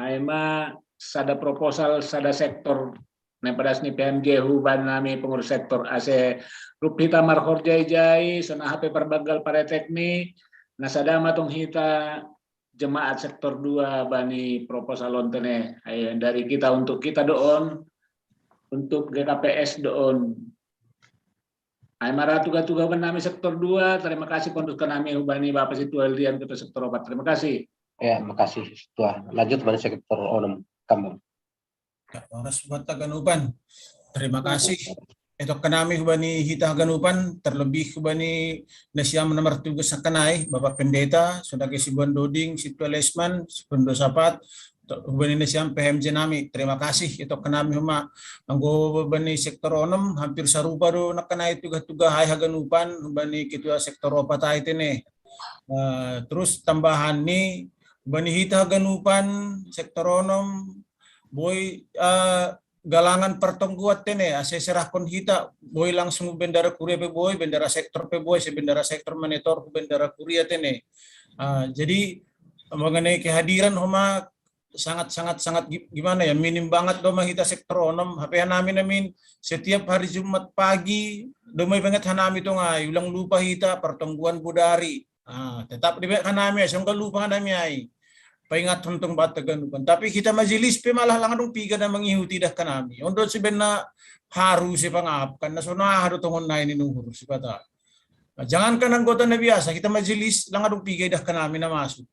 Aima sada proposal sada sektor ne padas ni P M J huban nami pengurus sektor ase rup hita marhorjai-jai sona hape parbanggal paretek ni na sada matong hita jemaat sektor dua bani proposal on tene. Ayo, dari kita untuk kita doon, untuk G K P S doon. Ai mara tuga-tuga huban nami sektor dua, terima kasih pondus ke nami hubani Bapak Situa Lian ketua sektor opat. Terima kasih. Ya, makasih Situa. Lanjut bani sektor onom kambang. Horas buat haganupan. Terima kasih. Etok ke nami hubani hita haganupan, terlebih hubani nasiam na martugas nangkanai, Bapak Pendeta, Saudara Sibuan Doding, Situa Lesman, Sibuan Dosapat, hubani nasiam P H M J nami. Terima kasih etok ke nami homa. Anggo bani sektor onom hampir sarupa do nangkanai tuga-tuga hai haganupan hubani ketua sektor opat ai tene. Uh, terus tambahan ni bani hita haganupan sektor onom boi uh, galangan pertonggoan tene ase serahkon hita boi langsung bendara kuria pe boi bendara sektor pe boi se bendara sektor monitor bendara kuria tene. Uh, jadi mengenai kehadiran homa sangat sangat sangat gimana ya minim banget doma hita sektor onom hape hanami namin setiap hari Jumat pagi doma banget hanami tongai ulang lupa hita pertonggoan bodari. Ah, tetap di hanami ai songga lupa hanami ai. Paingat hontong bata ganupan. Tapi kita majelis pe malah langadong piga na mangihuti dah kanami. Ondo sebenna haru se pangap kan na sona hadu tongon nai ni nuhur sipata. Nah, jangankan anggota na biasa, kita majelis langadong piga dah kanami na masuk.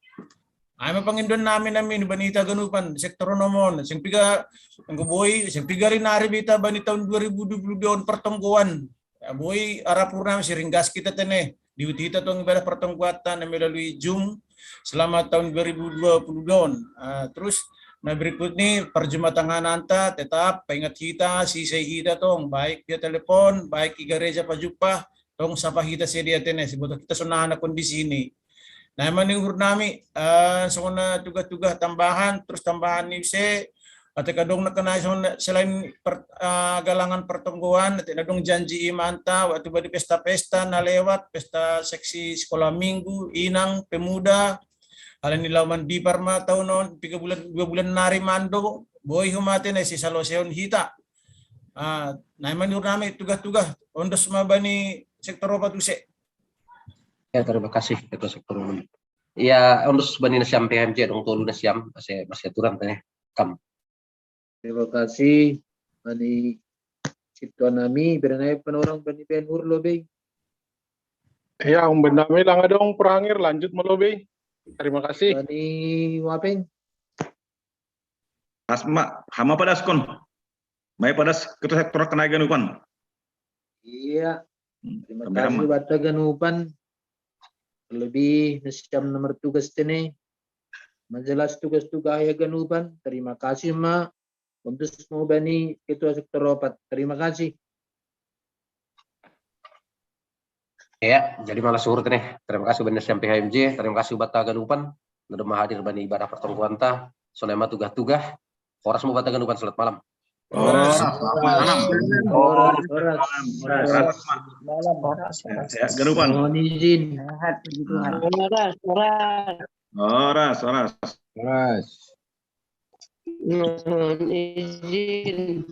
Ai mapanginduan nami nami bani hita ganupan sektor onom on sing piga anggo boi sing piga rinari bita bani tahun dua ribu dua puluh dua on pertonggoan. Ya, boi arapurna siringgas kita tene diuti hita tong ibadah pertonggoanta na melalui Zoom selama tahun dua ribu dua puluh dua on. Uh, terus na berikut ni parjumatangananta tetap paingat hita sisei hita tong baik via telepon baik i gareja pajumpah tong sapa hita sedia tene siboto hita sonana kondisi ini. Nah emang ni uhur nami uh, songona tuga-tuga tambahan terus tambahan ni se ate kadong na kenai selain per, uh, galangan pertonggoan ate na dong janji imanta waktu badi pesta-pesta na lewat pesta seksi sekolah minggu inang pemuda hal ni lauman di parma tahun on tiga bulan dua bulan nari mando boi humate na si saloseon hita. Uh, nah emang ni uhur nami tuga-tuga ondos ma bani sektor opat use. Ya, terima kasih ketua sektor umum. Ya, ondos bani nasiam P H M J dong tolu nasiam ase masih aturan teh kam. Terima kasih bani situa nami berenai penorang bani Ben Urlo bei. Ya, umben nami langa dong perangir lanjut malo bei. Terima kasih. Bani Wapeng. Asma, hama padaskon. Mai padas ketua sektor kenai ganupan. Iya. Terima kasih bata ganupan. Terlebih nasiam nomor tugas tene. Majelas tugas-tugas ya ganupan. Terima kasih ma. Untuk mau bani ketua sektor opat. Terima kasih. Ya, jadi malas suhur tene. Terima kasih bani nasiam P H M J. Terima kasih bata ganupan. Nado hadir bani ibadah pertonggoanta. Sonai ma tugas-tugas. Horas mau bata ganupan selamat malam. Horas, selamat malam. Horas, horas, horas. Horas, Mak. Malam. Sehat, sehat, Ganupan. Mohon izin. Sehat, puji Tuhan. Horas, horas. Horas, horas. Horas. Mohon izin.